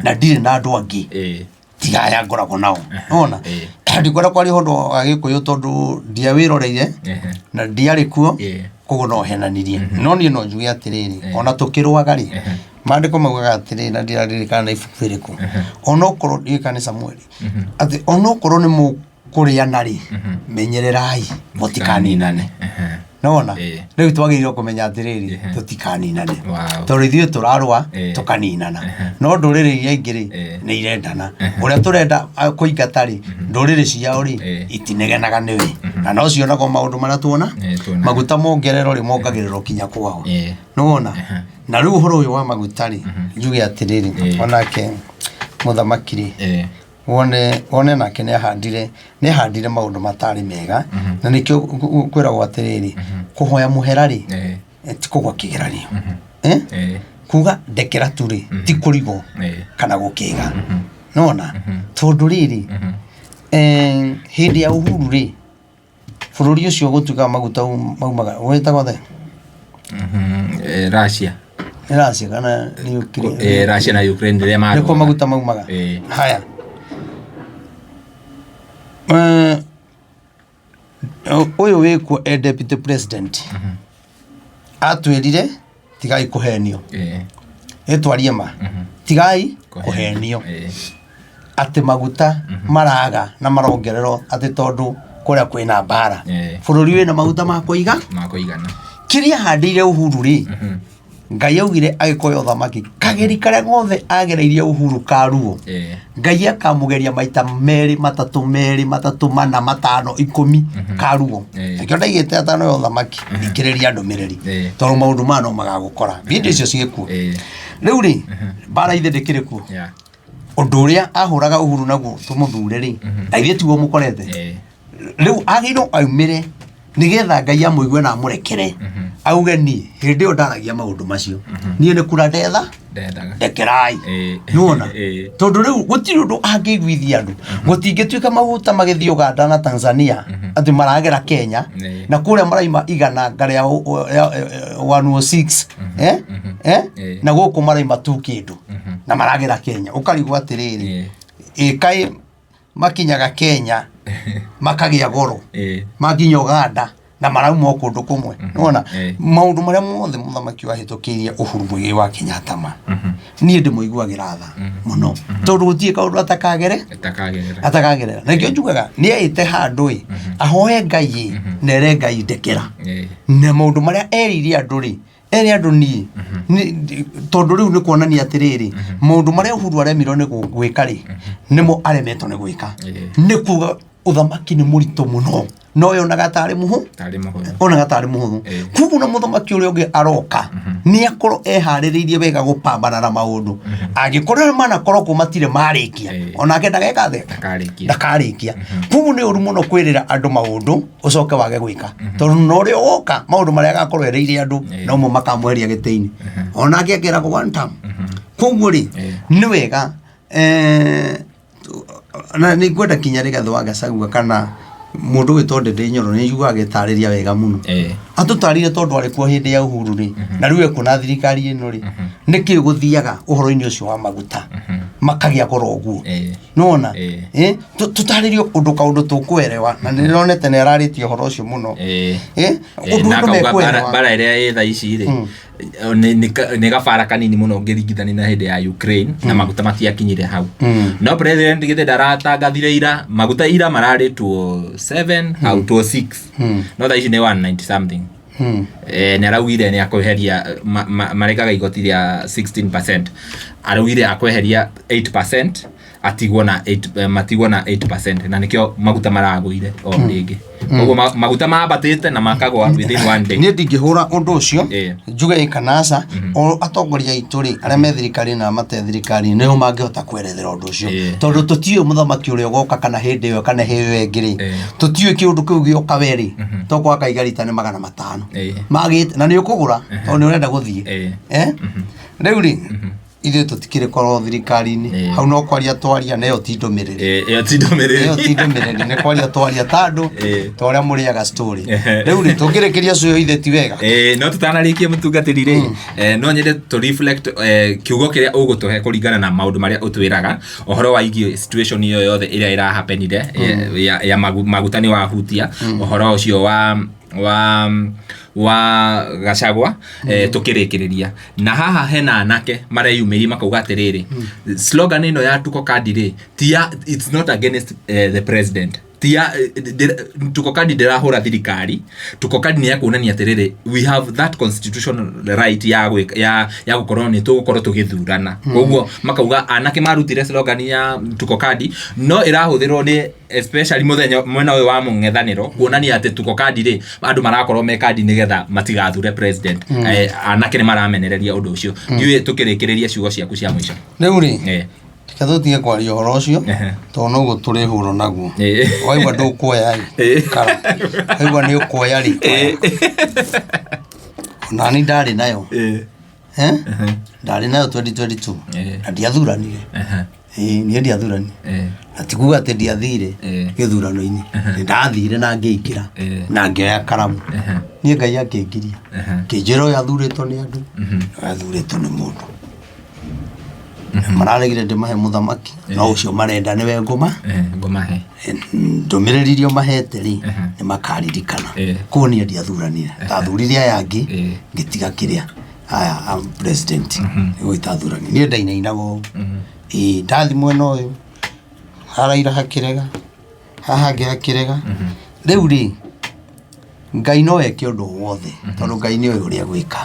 na ndirĩ na andũ angĩ tiga aya ngoragwo nao. Nĩwona, ndikwenda kwaria ũhoro wa Gĩkũyũ tondũ ndiawĩroreire na ndiarĩ kuo, koguo no henanirie, no niĩ no njuge atĩrĩrĩ, ona tũkĩrũaga rĩ, Maandĩko maugaga atĩrĩ, na ndiraririkana na ibuku rĩrĩkũ, onokorwo ndiũĩ kana nĩ Samueli, atĩ onokorwo nĩ mũkũrĩana rĩ, menyererai mũtikaninane. Nona rĩu twagĩrĩirwo kũmenya atĩrĩrĩ, tũtikaninane, tondũ ithuĩ tũrarũa tũkaninana, no ndũrĩrĩ iria ingĩ rĩ, nĩ irendana. Ũrĩa tũrenda kũingata rĩ, ndũrĩrĩ ciao rĩ, itinegenaga nĩwe, na no cionagwo maũndũ marĩa tuona. Tuonaga. Maguta mongererwo rĩ, mongagĩrĩrwo kinya kwao. Nĩwona? Na rĩu ũhoro ũyũ wa maguta rĩ, njuge atĩrĩrĩ, onake mũthamaki rĩ, wone nake nĩ ahandire maũndũ matarĩ mega, na nĩkĩo kwĩragwo atĩrĩrĩ, kũhoya mũhera rĩ, ti kũgwa kĩgeranio. Eh? Kuga ndekera tu rĩ, ti kũrigwo kana gũkĩga. Nona tondũ rĩrĩ, hĩndĩ ya Uhuru rĩ, bũrũri ũcio gũtuĩkaga maguta maumaga wĩtagwo atĩa? Russia. Nĩ Russia kana nĩ Ukraine? Russia na Ukraine rĩrĩa nĩkuo marũaga. Maguta maumaga. Haya. Ũyũ wĩkuo e deputy president atwĩrire tigai kũhenio. Ĩtwarie ma, tigai kũhenio atĩ maguta maraga na marongererwo atĩ tondũ kũrĩa kwĩna mbara. Bũrũri wĩna maguta ma kũiga. Ma kũigana. Kĩrĩa ahandĩire Uhuru rĩ, Ngai augire agĩkoya ũthamaki, kageri karĩa gothe agereirie Uhuru karuo, Ngai akamũgeria maita merĩ, matatũ, merĩ, matatũ, mana, matano, 10 karuo. Nĩkĩo ndaigĩte atanoya ũthamaki, thikĩrĩria ndũmĩrĩri, tondũ maũndũ maya no magagũkora, video icio ciĩkuo. Rĩu rĩ, mbara ithe ndĩkĩrĩ kuo. Ũndũ ũrĩa ahũraga Uhuru naguo tũmũthure rĩ, na ithuĩ tiguo mũkorete. Rĩu agĩrĩirwo aumĩre nĩgetha Ngai amũigue na amũrekere, auge niĩ hĩndĩ ĩyo ndaragia maũndũ macio, niĩ nĩ kura ndetha. Ndethaga. Ndekerai. Nĩwona? Tondũ rĩu gũtirĩ ũndũ angĩiguithia andũ. Gũtingĩtuĩka maguta magĩthiĩ Uganda na Tanzania atĩ maragera Kenya, na kũrĩa maraima igana nga rĩa 106, eh? Eh? Na gũkũ maraima tu kĩndũ na maragera Kenya, ũkarigwo atĩrĩrĩ, ĩ kaĩ makinyaga Kenya makagĩa goro, makinya Uganda na marauma o kũndũ kũmwe? Nĩwona? Maũndũ marĩa mothe mũthamaki wahĩtũkĩirie Uhuru Muigai wa Kenyatta, ma niĩ ndĩmũiguagĩra tha mũno, tondũ gũtirĩ kaũndũ atakagere Atakagerera. Atakagerera. Na nĩkĩo njugaga nĩ aĩte handũ ĩ ahoe Ngai ĩ na ere Ngai ndekera, na maũndũ marĩa erĩire andũ rĩ, ere andũ niĩ tondũ rĩu nĩ kuonania atĩrĩrĩ, maũndũ marĩa Uhuru aremirwo nĩ gwĩka rĩ, nĩmo aremetwo nĩ gwĩka. Nĩ kuga ũthamaki nĩ mũritũ mũno, no yonaga tarĩ mũhũ Tarĩ mũhũthũ. Onaga tarĩ mũhũthũ. Koguo na mũthamaki ũrĩa ũngĩ aroka nĩ akorwo eharĩrĩirie wega gũpambana na maũndũ, angĩkorwo manakorwo kũ matirĩ marĩkia, onake ndageka atĩa? Ndakarĩkia. Ndakarĩkia. Koguo nĩ ũru mũno kwĩrĩra andũ maũndũ ũcoke wage gwĩka, tondũ na ũrĩa ũgoka maũndũ marĩa agakorwo erĩire andũ nomo makamweheria gĩtĩ-inĩ, onake akeragwo one term. Koguo rĩ, nĩ wega, na nĩ ngwenda kinya Rigathĩ wa Gachagua kana mũndũ wĩtwo Ndĩndĩ Nyoro, nĩ njiguaga agĩtarĩria wega mũno. Atũtarĩrie tondũ arĩ kuo hĩndĩ ya Uhuru rĩ, na rĩu ekuo na thirikari ĩno rĩ, nĩkĩ gũthiaga ũhoro-inĩ ũcio wa maguta makagĩa goro ũguo? Nĩwona? Tũtarĩrio ũndũ kaũndũ tũkwerewa, na nĩ ndĩronete nĩ ararĩtie ũhoro ũcio mũno. Ũndũ Na andũ akauga mbara mekwerewa. Mbara ĩrĩa ĩ thaa ici rĩ, nĩ gabara kanini mũno ũngĩringithania na hĩndĩ ya Ukraine, na maguta matiakinyire hau. No president githĩ ndaratangathire ira maguta ira mararĩ 207 hau 206, no thaa ici nĩ 190 something. Nĩ araugire nĩ akweheria marekaga igoti rĩa 16%, araugire akweheria 8%, atigwo na 8, matigwo na 8%, na nĩkĩo maguta maragũire o rĩngĩ. Koguo maguta mambatĩte na makagwa within one day. Niĩ ndingĩhũra ũndũ ũcio njuge ĩ kana aca. O atongoria aitũ rĩ, arĩa me thirikari na mate thirikari, nĩo mangĩhota kwerethera ũndũ ũcio, tondũ tũtiũĩ mũthamaki ũrĩa ũgoka kana hĩndĩ ĩyo kana hĩndĩ ĩyo ĩngĩ rĩ, tũtiũĩ kĩũndũ kĩu gĩoka we rĩ, tokorwo akaiga rita nĩ 500 magĩte na nĩ ũkũgũra tondũ nĩ ũrenda gũthiĩ. Eh? Rĩu rĩ, ithuĩ tũtikĩrĩ korwo thirikari-inĩ. Hau no kwaria twaria, na ĩyo ti ndũmĩrĩri. Ĩyo ti ndũmĩrĩri. Ĩyo ti ndũmĩrĩri, nĩ kwaria twaria ta andũ, ta ũrĩa mũrĩaga story. Rĩu rĩ, tũngĩrĩkĩria cũyũ ithe ti wega. No tũtanarĩkia, mũtungatĩri rĩ, no nyende tũ reflect, kiugo kĩrĩa ũgũtũhe kũringana na maũndũ marĩa ũtwĩraga ũhoro wa igiĩ situation ĩyo yothe ĩrĩa ĩrahapenire, ya maguta nĩ wahutia ũhoro ũcio wa Wa Gachagua, tukirikiria na haha hena anake mareyumĩria makauga atĩrĩrĩ, slogan ĩno ya tuko kadi rĩ, ti ya, it's not against the president, ti ya tuko kadi ndĩrahũra thirikari. Tuko kadi nĩ ya kuonania atĩrĩrĩ, we have that constitutional right ya ya gũkorwo nĩ tũgũkorwo tũgĩthurana. Koguo makauga anake marutire slogan ya tuko kadi no ĩrahũthĩrwo nĩ especially mũthenya mwena ũyũ wa mũng'ethanĩro kuonania atĩ tuko kadi rĩ, andũ marakorwo me kadi nĩgetha matigathure president. Anake nĩ maramenereria ũndũ ũcio. Ndiũĩ tũkĩrĩkĩrĩria ciugo ciaku cia mũico. Rĩu rĩ, reke tũtige kwaria ũhoro ũcio, tondũ noguo tũrĩhũrwo naguo. Waigua ndũkuoya rĩ, kara waigua nĩ ũkuoya rĩ, oya. Onani ndarĩ nayo. Eh? Ndarĩ nayo 2022 na ndiathuranire. Ĩĩ, niĩ ndiathuranire. Na ti kuga atĩ ndiathire gĩthurano-inĩ, nĩ ndathire na ngĩingĩra na ngĩoya karamu. Niĩ Ngai akĩngiria, kĩnjĩra ũyũ athurĩtwo nĩ andũ, ũyũ athurĩtwo nĩ mũndũ. Mararegire ndĩmahe mũthamaki, no ũcio marenda nĩwe ngũma. Ngũmahe. Ndũmĩrĩri iria ũmahete rĩ, nĩ makaririkana. Koguo niĩ ndiathuranire, ndathurire aya angĩ, ngĩtiga kĩrĩa aya a president nĩguo itathuranire. Niĩ ndainainaga ũũ. Ĩĩ, ndathi mwena ũyũ haraira hakĩrega, haha hangĩ hakĩrega. Rĩu rĩ, Ngai no eke ũndũ o wothe, tondũ Ngai nĩoĩ ũrĩa gwĩka.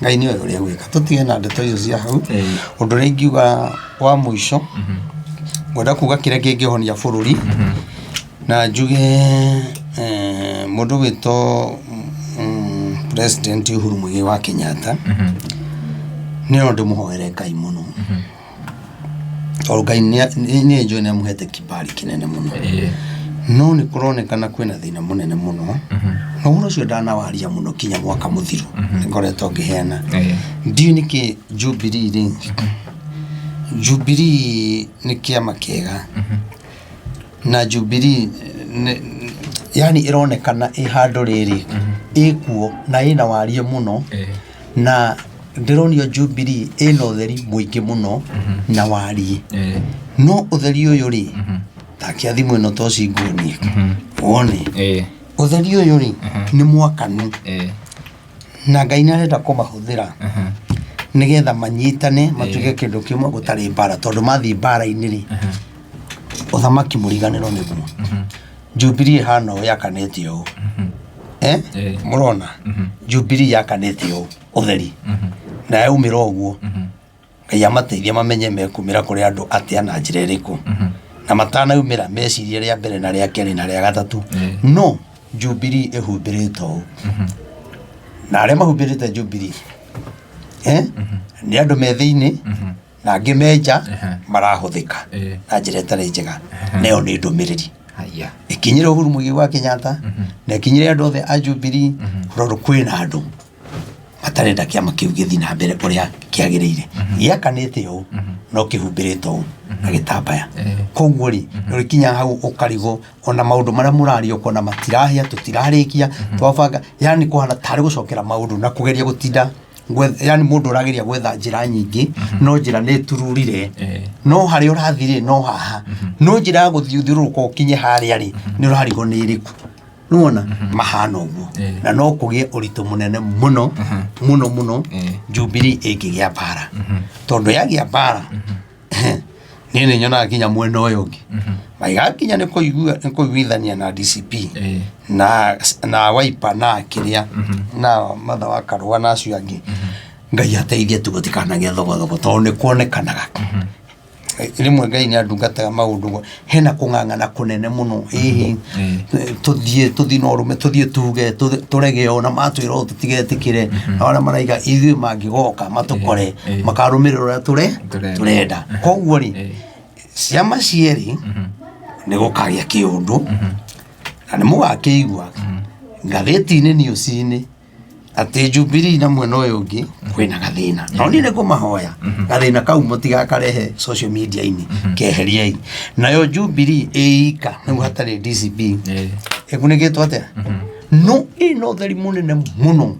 Ngai nĩoĩ ũrĩa gwĩka. Tũtige na ndeto icio cia hau. Ũndũ ũrĩa ingiuga wa mũico, ngwenda kuga kĩrĩa kĩngĩhonia bũrũri, na njuge mũndũ ũgwĩtwo President Uhuru Muigai wa Kenyatta, niĩ no ndĩmũhoere Ngai mũno, tondũ Ngai nĩ njũĩ nĩ amũhete kibali kĩnene mũno. No nĩ kũronekana kwĩna thĩna mũnene mũno, na ũhoro ũcio ndanawaria mũno kinya mwaka mũthiru, nĩ ngoretwo ngĩheana. Ndiũĩ nĩkĩ Jubilee rĩ, Jubilee nĩ kĩama kĩega, na Jubilee yani ĩronekana ĩ handũ rĩrĩ ĩkuo na ĩna wariĩ mũno, na ndĩronio Jubilee ĩna ũtheri mũingĩ mũno na wariĩ. No ũtheri ũyũ rĩ, takia thimũ ĩno to cinguonie wone. Ũtheri ũyũ rĩ, nĩ mwakanu, na Ngai nĩ arenda kũmahũthĩra nĩgetha manyitane matuĩke kĩndũ kĩmwe gũtarĩ mbara, tondũ mathiĩ mbara-inĩ rĩ, ũthamaki mũriganĩro nĩguo. Jubilee ĩhana ũũ yakanĩte ũũ. Eh? Mũrona Jubilee yakanĩte ũũ ũtheri, na yaumĩra ũguo, Ngai amateithie mamenye mekumĩra kũrĩ andũ atĩa na njĩra ĩrĩkũ, na matanaumĩra mecirie rĩa mbere na rĩa kerĩ na rĩa gatatũ. No Jubilee ĩhumbĩrĩte ũũ, na arĩa mahumbĩrĩte Jubilee, eh? Nĩ andũ me thĩinĩ na angĩ me nja, marahũthĩka na njĩra ĩtarĩ njega. Nayo nĩ ndũmĩrĩri Haya. Ĩkinyĩre Uhuru Muigai wa Kenyatta na ĩkinyĩre andũ othe a Jubilee, tondũ kwĩna andũ matarenda kĩama kĩu gĩthiĩ na mbere ũrĩa kĩagĩrĩire. Gĩakanĩte ũũ no kĩhumbĩrĩte ũũ na gĩtambaya. Koguo rĩ, nĩũrĩkinya hau ũkarigwo ona maũndũ marĩa mũraria ũkona matirahĩa, tũtirarĩkia twabanga, yani kũhana tarĩ gũcokera maũndũ na kũgeria gũtinda yani mũndũ ũrageria gwetha njĩra nyingĩ, no njĩra nĩ ĩtururire. No harĩa ũrathiĩ rĩ, no haha no njĩra ya gũthiĩ ũthiũrũrũka ũkinye harĩa rĩ, nĩ ũrarigwo nĩ ĩrĩkũ. Nĩwona mahana ũguo, na no kũgĩe ũritũ mũnene mũno mũno mũno Jubilee ĩngĩgĩa mbara, tondũ yagĩa mbara niĩ nĩ nyonaga nginya mwena ũyũ ũngĩ maigakinya nĩ nĩ kũiguithania na DCP na Wiper na kĩrĩa na Martha wa Karũa na acio angĩ. Ngai ateithie tu gũtikanagĩe thogothogo, tondũ nĩ kuonekanaga rĩmwe Ngai nĩ andungataga maũndũ hena kũng'ang'ana kũnene mũno. Ĩhĩ, tũthiĩ na ũrũme, tũthiĩ tuge tũrege, ona matwĩra ũũ tũtigetĩkĩre. Na arĩa maraiga ithuĩ mangĩgoka matũkore makarũmĩrĩra ũrĩa Tũrenda. Tũrenda. Koguo rĩ, ciama cierĩ nĩ gũkagĩa kĩũndũ, na nĩ mũgakĩigua ngathĩti-inĩ, news-inĩ, atĩ Jubilee na mwena ũyũ ũngĩ kwĩna gathĩna. No niĩ nĩ ngũmahoya gathĩna kau mũtigakarehe social media-inĩ, keheriei. Nayo Jubilee ĩika nĩguo hatarĩ DCP ĩkunĩkĩtwo atĩa, no ĩna ũtheri mũnene mũno,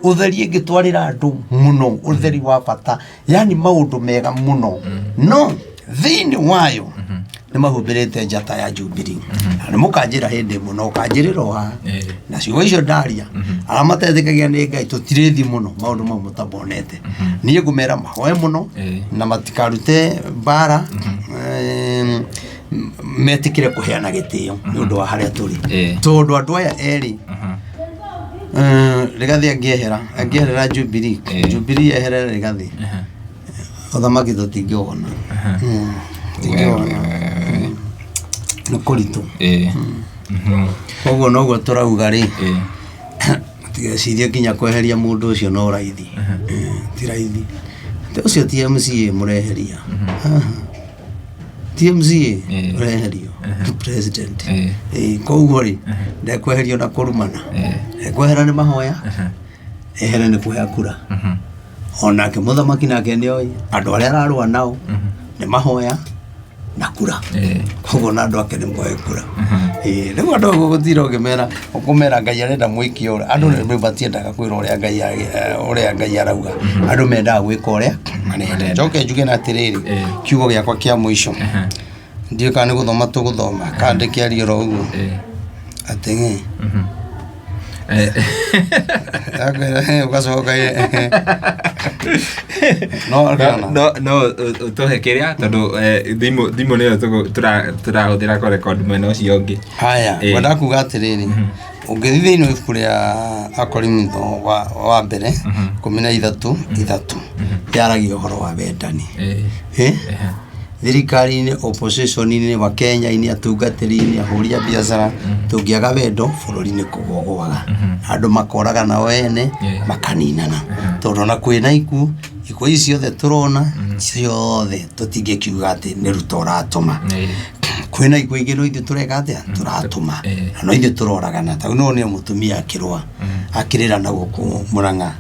ũtheri ĩngĩtwarĩra andũ mũno, ũtheri wa bata, yani maũndũ mega mũno, no thĩinĩ wayo nĩ Nĩ mahumbĩrĩte njata ya Jubilee. Na nĩ mũkanjĩra hĩndĩ ĩmwe na ũkanjĩrĩra o haha. Na ciugo icio ndaria, arĩa matetĩkagia nĩ Ngai tũtirĩthi mũno maũndũ mau mũtamonete. Niĩ ngũmera mahoe mũno na matikarute mbara, metĩkĩre kũheana gĩtĩo nĩ ũndũ wa harĩa tũrĩ. Tondũ andũ aya erĩ, Rigathĩ angĩehera, angĩeherera Jubilee, Jubilee yeherere Rigathĩ, ũthamaki tũtingĩwona. Tũtingĩwona. Nĩ kũritũ. Koguo noguo tũrauga rĩ, tigecirie nginya kweheria mũndũ ũcio no raithi. Ti raithi. Ũcio ti MCA mũreheria. Ti MCA ũreherio, ti president. Koguo rĩ, ndekweherio na kũrumana. Ekwehera nĩ mahoya, ehere nĩ kuoya kura. Onake mũthamaki nake nĩoĩ andũ arĩa ararũa nao nĩ mahoya na kura. Koguo na andũ ake nĩ moe kura. Rĩu andũ aguo gũtira ũngĩmera, ũkũmera Ngai arenda mwĩke ũrĩa. Andũ rĩu matiendaga kwĩrwo ũrĩa Ngai ũrĩa Ngai arauga. Andũ mendaga gwĩka ũrĩa marenda. Njoke njuge na atĩrĩrĩ, kiugo gĩakwa kĩa mũico. Ndiũĩ kana nĩ gũthoma tũgũthoma, kana ndĩkĩarie oro ũguo. Atĩ ng'ĩ. Akwĩra, ũgacoka no kana No no ũtũhe kĩrĩa tondũ thimũ thimũ nĩyo tũrahũthĩra kũ record mwena ũcio ũngĩ. Haya, ngwenda kuga atĩrĩrĩ, ũngĩthiĩ thĩinĩ wa ibuku rĩa Akorintho wa mbere 13:3, yaragia ũhoro wa wendani. Eh? Thirikari-inĩ, opposition-inĩ, Wakenya-inĩ, atungatĩri-inĩ, ahũri a biacara, tũngĩaga wendo bũrũri nĩ kũgwa ũgwaga. Andũ makoragana o ene, makaninana. Tondũ ona kwĩna ikuũ, ikuũ ici ciothe tũrona, ciothe tũtingĩkiuga atĩ nĩ Ruto ũratũma. Kwĩna ikuũ ingĩ no ithuĩ tũreka atĩa? Tũratũma. Na no ithuĩ tũroragana. Ta rĩu no wone mũtumia akĩrũa, akĩrĩra na gũkũ Mũrang'a,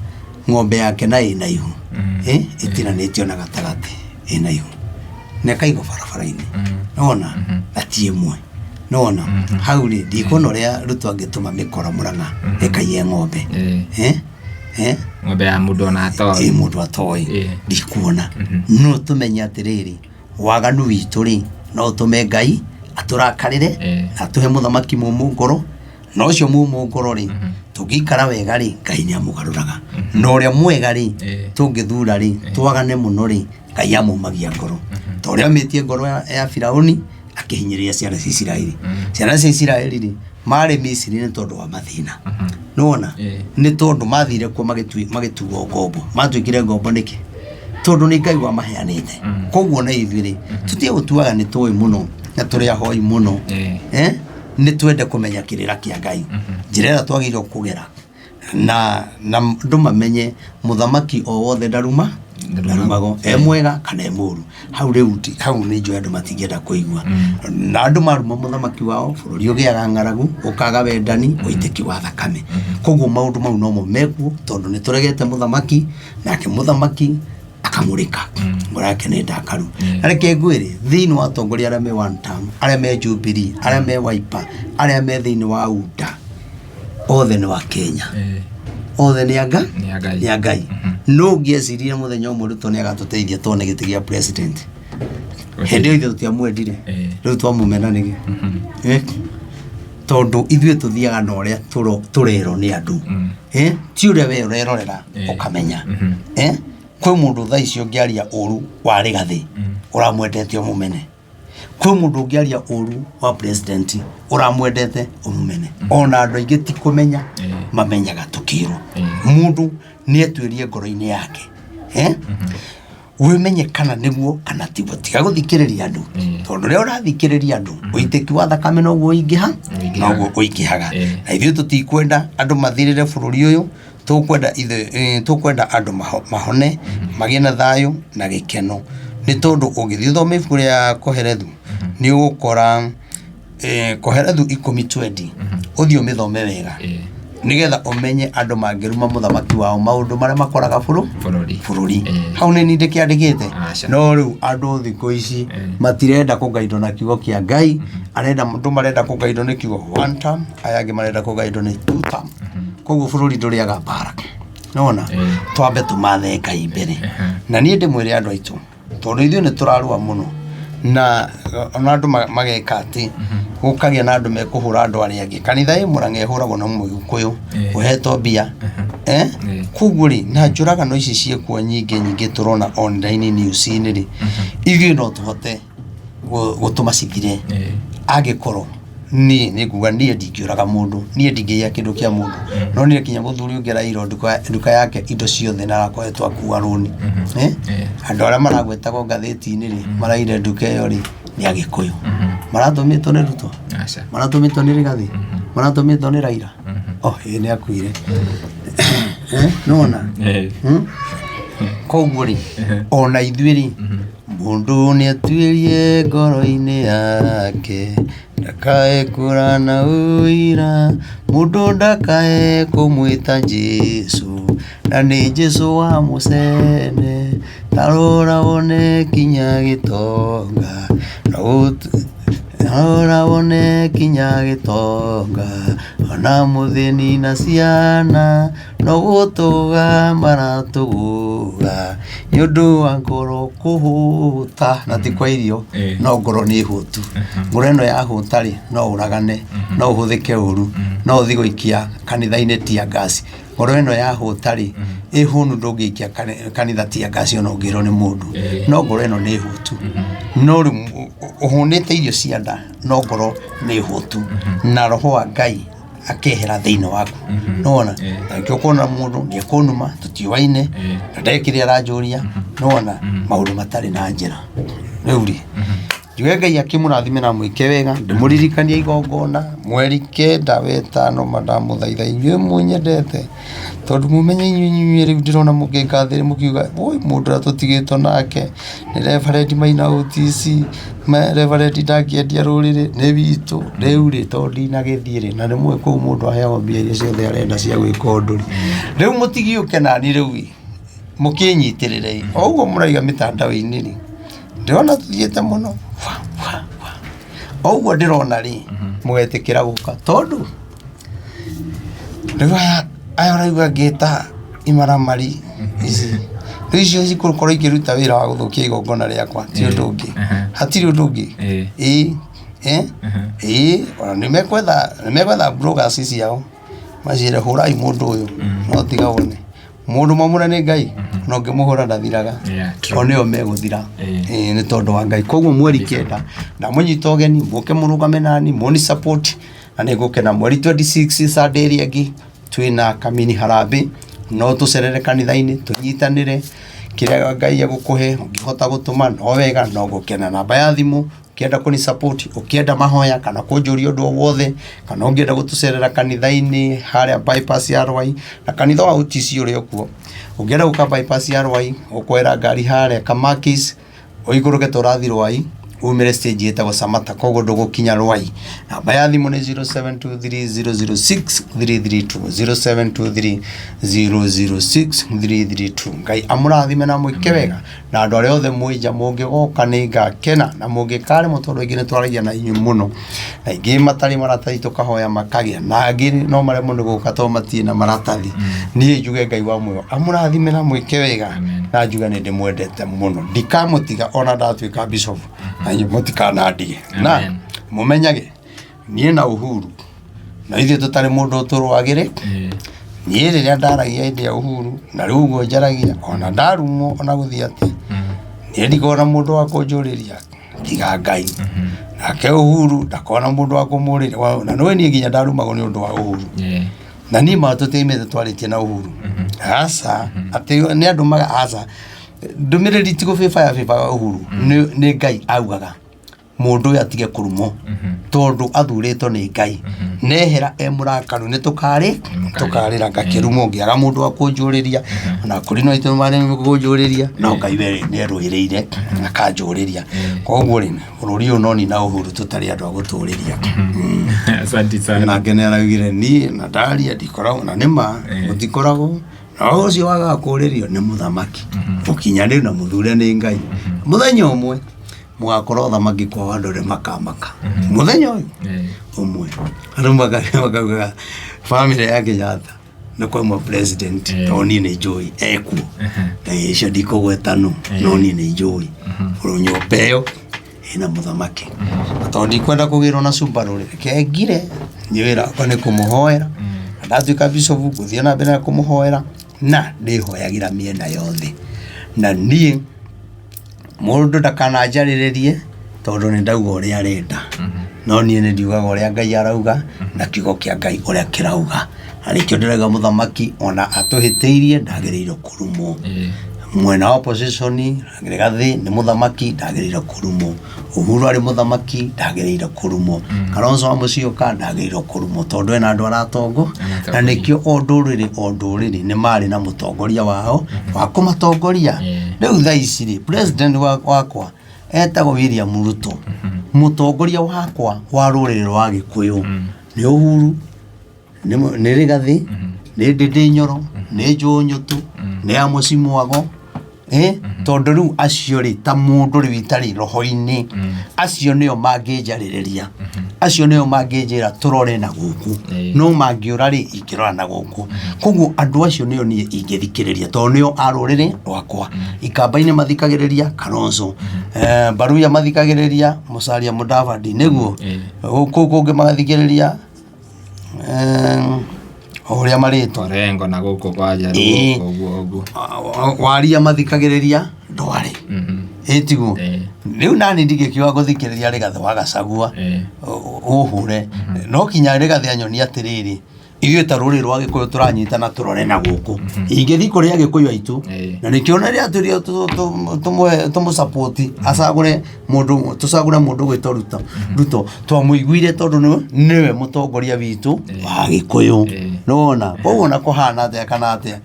ng'ombe yake na ĩna ihu, ĩtinanĩtio na gatagatĩ ĩna ihu, na ĩkaigwo barabara-inĩ. Nĩwona? Na ti ĩmwe. Nĩwona? Hau rĩ, ndikuona ũrĩa Ruto angĩtũma mĩkora Mũrang'a ĩkaiye ng'ombe. Eh? Ng'ombe ya mũndũ ona atoĩ. Ĩ mũndũ atoĩ. Ndikuona. No tũmenye atĩrĩrĩ, waganu witũ rĩ, no ũtũme Ngai atũrakarĩre, na atũhe mũthamaki mũmũ ngoro, na ũcio mũmũ ngoro rĩ, tũngĩikara wega rĩ, Ngai nĩ amũgarũraga. Na ũrĩa mwega rĩ, tũngĩthura rĩ, twagane mũno rĩ, Ngai amũmagia ngoro. Ta ũrĩa omĩtie ngoro ya Firaũni, akĩhinyĩrĩria ciana cia Isiraeli. Ciana cia Isiraeli rĩ, marĩ Misiri nĩ tondũ wa mathĩna. Nĩwona? Nĩ tondũ mathire kuo magĩtuo ngombo. Matuĩkire ngombo nĩkĩ? Tondũ nĩ Ngai wamaheanĩte. Koguo na ithuĩ rĩ, tũtige gũtuaga nĩ tũĩ mũno na tũrĩ ahoi mũno. Nĩ twende kũmenya kĩrĩra kĩa Ngai. Njĩra ĩrĩa twagĩrĩirwo kũgera na andũ mamenye mũthamaki o wothe ndaruma ndarumagwo e mwega kana e mũru. Hau rĩu hau nĩ njũĩ andũ matingĩenda kũigua. Na andũ maruma mũthamaki wao, bũrũri ũgĩaga ng'aragu, ũkaga wendani, ũitĩki wa thakame. Koguo maũndũ mau nomo mekuo tondũ nĩ tũregete mũthamaki, nake mũthamaki akamũrĩka. Ngoro yake nĩ ndakaru. Na reke ngwĩre, thĩinĩ wa atongoria arĩa me one term, arĩa me Jubilee, arĩa me Wiper, arĩa me thĩinĩ wa UDA, othe nĩ wa Kenya. Othe nĩ anga? Nĩ a Ngai. Nĩ a Ngai. No ũngĩeciririe mũthenya ũmwe Ruto nĩ agatũteithia tuone gĩtĩ gĩa president. Hĩndĩ ĩyo ithuĩ tũtiamwendire. Rĩu twamũmena nĩkĩ? Tondũ ithuĩ tũthiaga na ũrĩa tũrerwo nĩ andũ. Ti ũrĩa we ũrerorera ũkamenya. Kwĩ mũndũ thaa ici ũngĩaria ũru wa Rigathĩ ũramwendete ũmũmene. Kwĩ mũndũ ũngĩaria ũru wa president ũramwendete ũmũmene. Ona andũ aingĩ ti kũmenya mamenyaga tũkĩrwo. Mũndũ nĩ etuĩrie ngoro-inĩ yake. Wĩmenye kana nĩguo kana tiguo. Tiga gũthikĩrĩria andũ. Tondũ rĩrĩa ũrathikĩrĩria andũ, ũitĩki wa thakame noguo ũingĩha, noguo ũingĩhaga. Na ithuĩ tũtikwenda andũ mathirĩre bũrũri ũyũ, tũkwenda ithuĩ, tũkwenda andũ mahone, magĩe na thayũ na gĩkeno. Nĩ tondũ ũngĩthiĩ ũthome ibuku rĩa Kohelethu, nĩ ũgũkora Kohelethu 10:20, ũthiĩ ũmĩthome wega. Nĩgetha ũmenye andũ mangĩruma mũthamaki wao maũndũ marĩa makoraga Bũrũri. bũrũri. Hau nĩ niĩ ndĩkĩandĩkĩte. Aca. No rĩu andũ thikũ ici matirenda kũgaindwo na kiugo kĩa Ngai, arenda andũ marenda kũgaindwo nĩ kiugo one term, aya angĩ marenda kũgaindwo nĩ two term. Koguo bũrũri ndũrĩaga mbara. Nĩwona? Twambe tũmathe Ngai mbere. Na niĩ ndĩmwĩre andũ aitũ, tondũ ithuĩ nĩ tũrarũa mũno. Na ona andũ mageka atĩ gũkagĩa na andũ mekũhũra andũ arĩa angĩ. Kanitha ĩ Mũrang'a ĩhũragwo na Mũgĩkũyũ ũhetwo mbia, eh? Koguo rĩ, na njũragano ici ciĩkuo nyingĩ nyingĩ tũrona online news-inĩ rĩ, ithuĩ no tũhote gũtũma cithire. Angĩkorwo niĩ nĩ nguga niĩ ndingĩũraga mũndũ, niĩ ndingĩiya kĩndũ kĩa mũndũ, no niĩ kinya mũthuri ũngĩ araiyirwo nduka yake indo ciothe na arakoretwo akua rũni. Eh? Andũ arĩa maragwetagwo ngathĩti-inĩ rĩ, maraiyire nduka ĩyo rĩ, nĩ Agĩkũyũ. Maratũmĩtwo nĩ Ruto? Aca. Maratũmĩtwo nĩ Rigathĩ? Maratũmĩtwo nĩ Raila? Oh, ĩĩ nĩ akuire. Eh, nĩwona? Hmm? Koguo rĩ, ona ithuĩ rĩ, mũndũ nĩatuĩrie ngoro-inĩ yake, ndakae kũrana ũira, mũndũ ndakae kũmwĩta Jesũ, na nĩ Jesũ wa mũcene, ta rora wone kinya gĩtonga, rora wone kinya gĩtonga, ona mũthĩni na ciana. No gũtũga maratũgũga nĩ ũndũ wa ngoro kũhũta, na ti kwa irio, no ngoro nĩ hũtu. Ngoro ĩno yahũta rĩ, no ũragane, no ũhũthĩke ũru, no ũthiĩ gũikia kanitha-inĩ tear gas. Ngoro ĩno yahũta rĩ, ĩ hũnu ndũngĩikia kanitha tear gas ona ũngĩrwo nĩ mũndũ. No ngoro ĩno nĩ hũtu. No rĩu ũhũnĩte irio cia nda, no ngoro nĩ hũtu. Na roho wa Ngai akehera thĩinĩ waku. Nĩwona? Na nĩkĩo ũkona mũndũ nĩ ekũnuma tũtiũaine, na ndarĩ kĩrĩa aranjũria. Nĩwona? Maũndũ matarĩ na njĩra. Rĩu rĩ, njuge Ngai akĩmũrathime na amwĩke wega, ndĩmũririkanie igongona mweri 9 wetano, ndamũthaitha inyuĩ mũnyendete, tondũ mũmenye inyuĩ inyuĩ rĩu ndĩrona mũkĩngathĩrĩria mũkiuga, woi mũndũ ũrĩa tũtigĩtwo nake nĩ Reverend Maina OTC, Reverend ndangĩendia rũrĩrĩ nĩ witũ, rĩu rĩ tondũ ndinagĩthiĩ rĩ, na nĩ mũĩ kũu mũndũ aheagwo mbia iria ciothe arenda cia gwĩka ũndũ rĩ, rĩu mũtigĩũke nani rĩu ĩ, mũkĩnyitĩrĩre ĩ, o ũguo mũraiga mĩtandao-inĩ rĩ, ndĩrona tũthiĩte mũno, wa, wa, wa. O ũguo ndĩrona rĩ, mũgetĩkĩra gũka tondũ rĩu aya aya ũraigua ngĩta imaramari ici, rĩu icio cigũkorwo ikĩruta wĩra wa gũthũkia igongona rĩakwa, ti ũndũ ũngĩ, hatirĩ ũndũ ũngĩ. Ĩĩ ĩĩ ona nĩ mekwetha bloggers ciao maciĩre hũrai mũndũ ũyũ, no tiga wone mũndũ mwamũre nĩ Ngai, na ũngĩmũhũra ndathiraga. Yeah, true. O nĩo megũthira. Ĩĩ, nĩ tondũ wa Ngai. Koguo mweri 9 ndamũnyita ũgeni mũke mũrũgame nani mũni support, na nĩ ngũkena. Mweri 26 Sunday ĩrĩa ĩngĩ twĩna kamini harambĩ, no tũcerere kanitha-inĩ tũnyitanĩre kĩrĩa Ngai egũkũhe, ũngĩhota gũtũma no wega, no gũkena. Namba ya thimũ ũkĩenda kũni support, ũkĩenda mahoya kana kũnjũria ũndũ o wothe, kana ũngĩenda gũtũcerera kanitha-inĩ harĩa bypass ya Rwai, na kanitha wa OTC ũrĩ o kuo. Ũngĩenda gũka bypass ya Rwai, ũkoera ngari harĩa Kamakis, ũikũrũke tũrathi Rwai, umĩre stage ĩtagwo Samata, koguo ndũgũkinya Rwai. Namba ya thimũ nĩ 0723006332, 0723006332. Ngai amũrathime na amwĩke wega, na andũ arĩa othe mwĩ nja mũngĩgoka nĩ ngakena, na mũngĩkaremwo, tondũ aingĩ nĩ twaragia na inyuĩ mũno, na aingĩ matarĩ maratathi tũkahoya makagĩa, na angĩ no maremwo nĩ gũka tondũ matirĩ na maratathi. Niĩ njuge Ngai wa muoyo amũrathime na mwĩke wega, na njuge nĩ ndĩmwendete mũno, ndikamũtiga ona ndatuĩka bishop, na inyuĩ mũtikanandige. Na Amen. mũmenyage niĩ na Uhuru na ithuĩ tũtarĩ mũndũ ũtũrũagĩrĩ. Niĩ rĩrĩa ndaragia hĩndĩ ya Uhuru na rĩu ũguo njaragia, ona ndarumwo ona gũthiĩ atĩa, niĩ ndikona mũndũ wa kũnjũrĩria tiga Ngai. Nake Uhuru ndakona mũndũ wa kũmũrĩria, na nĩwe niĩ nginya ndarumagwo nĩ ũndũ wa Uhuru. Na niĩ ma tũtiaimĩte twarĩtie na Uhuru, aca, atĩ nĩ andũ maga, aca, ndũmĩrĩri ti gũbĩbaya bĩbaga Uhuru, nĩ Ngai augaga mũndũ ũyũ atige kũrumwo tondũ athurĩtwo nĩ Ngai, nehera e mũrakaru nĩ tũkarĩ tũkarĩra ngakĩrumwo ngĩaga mũndũ wa kũnjũrĩria, ona kũrĩ no itũ marĩ kũnjũrĩria, no Ngai we nĩ erũĩrĩire akanjũrĩria. Koguo rĩ, bũrũri ũyũ no nina Uhuru tũtarĩ andũ a gũtũrĩria. Asante sana. Nake nĩ araugire niĩ na ndaria ndikoragwo na nĩma gũtikoragwo na ũcio wagaga kũrĩrio nĩ mũthamaki mũkinyanĩru na mũthure nĩ Ngai. Mũthenya ũmwe mũgakorwo thamaki kwao, andũ nĩ makamaka mũthenya ũyũ ũmwe, andũ makaugaga bamĩrĩ ya Kenyatta nĩ kwauma president, tondũ niĩ nĩ njũĩ ekuo na icio ndikũgweta no niĩ nĩ njũĩ nyũmba ĩyo. Ĩna mũthamaki. Na tondũ ndikwenda kũgĩrwo na Subaru rĩ, reke ngire, niĩ wĩra wakwa nĩ kũmũhoera. Na ndatuĩka bishop ngũthiĩ na mbere na kũmũhoera na ndĩhoyagĩra mĩena yothe. Na niĩ mũndũ ndakananjarĩrĩrie tondũ nĩ ndauga ũrĩa arenda. No niĩ nĩ ndiugaga ũrĩa Ngai arauga na kiugo kĩa Ngai ũrĩa kĩrauga. Na nĩkĩo ndĩrauga mũthamaki ona atũhĩtĩirie ndagĩrĩirwo kũrumwo. Mwena wa opposition Rigathi nĩ mũthamaki ndagĩrĩire kũrumwo. Uhuru arĩ mũthamaki ndagĩrĩire kũrumwo. Kalonzo wa Musyoka ndagĩrĩire kũrumwo tondũ ena andũ aratongo na nĩkĩo o ndũrĩrĩ o ndũrĩrĩ nĩ marĩ na mũtongoria wao wa kũmatongoria. Rĩu thaa ici rĩ, president wakwa etagwo William Ruto. Mũtongoria wakwa wa rũrĩrĩ rwa Gĩkũyũ nĩ Uhuru, nĩ Rigathi, nĩ Ndĩndĩ Nyoro, nĩ Joe Nyutu, nĩ Amos Mwago, eh, tondũ rĩu acio rĩ ta mũndũ rĩu itarĩ roho-inĩ acio nĩo mangĩnjarĩrĩria, acio nĩo mangĩnjĩra tũrore na gũkũ, no mangĩũra rĩ ingĩrora na gũkũ. Koguo andũ acio nĩo niĩ ingĩthikĩrĩria tondũ nĩo a rũrĩrĩ rwakwa. Ikamba-inĩ mathikagĩrĩria Kalonzo, Baruya mathikagĩrĩria Musalia Mudavadi, nĩguo kũu kũngĩ magathikĩrĩria o ũrĩa marĩtwo. Orengo na gũkũ kwa Jaluo ũguo ũguo. Waria mathikagĩrĩria ndware ĩtiguo. Rĩu nani ndingĩkiuga gũthikĩrĩria Rigathĩ wa Gachagua ũhũre no kinya Rigathĩ anyonia atĩrĩrĩ, ithuĩ ta rũrĩrĩ rwa Gĩkũyũ tũranyitana tũrore na gũkũ. Ingĩthiĩ kũrĩ Agĩkũyũ aitũ na nĩkĩo na rĩrĩa twĩrire tũmũ support acagũre mũndũ, tũcagũre mũndũ ũgwĩtwo Ruto, Ruto twamũiguire tondũ nĩwe mũtongoria witũ wa Gĩkũyũ. Nĩwona? Koguo ona kũhana atĩa kana atĩa,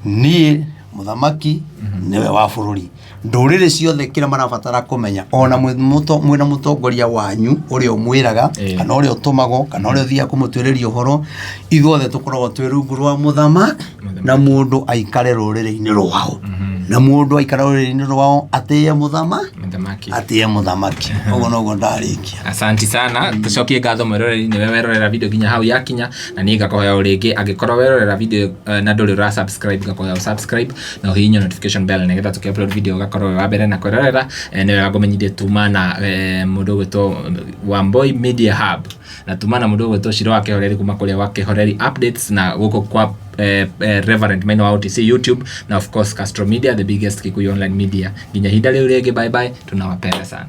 niĩ mũthamaki nĩwe wa bũrũri. Ndũrĩrĩ ciothe kĩrĩa marabatara kũmenya ona mwĩna mũtongoria wanyu ũrĩa ũmwĩraga kana ũrĩa ũtũmagwo kana ũrĩa ũthiaga kũmũtuĩrĩria ũhoro, ithuothe tũkoragwo twĩ rungu rwa mũthamaki na mũndũ aikare rũrĩrĩ-inĩ rwao na mũndũ aikare rũrĩrĩ-inĩ rwao atĩe mũthamaki, atĩe mũthamaki. Ũguo noguo ndarĩkia. Asanti sana. Tucokie ngatho mwĩroreri nĩwe werorera video nginya hau yakinya, na niĩ ngakohoya o rĩngĩ angĩkorwo werorera video na ndũrĩ ũra subscribe, ngakohoya ũ subscribe na ũhihinye notification bell nĩgetha tũkĩ upload video ũgakorwo wĩ wa mbere na kwĩrorera. Nĩ wega ngũmenyithie tuma na mũndũ ũgwĩtwo Wamboi Media Hub na tuma na mũndũ ũgwĩtwo Shiro wa Kĩhoreri kuma kũrĩa wa Kĩhoreri Updates na gũkũ kwa Reverend Maina wa OTC YouTube na of course Castro Media, the biggest Kikuyu online media. Nginya ihinda rĩu rĩngĩ, bye bye, tunawapenda sana.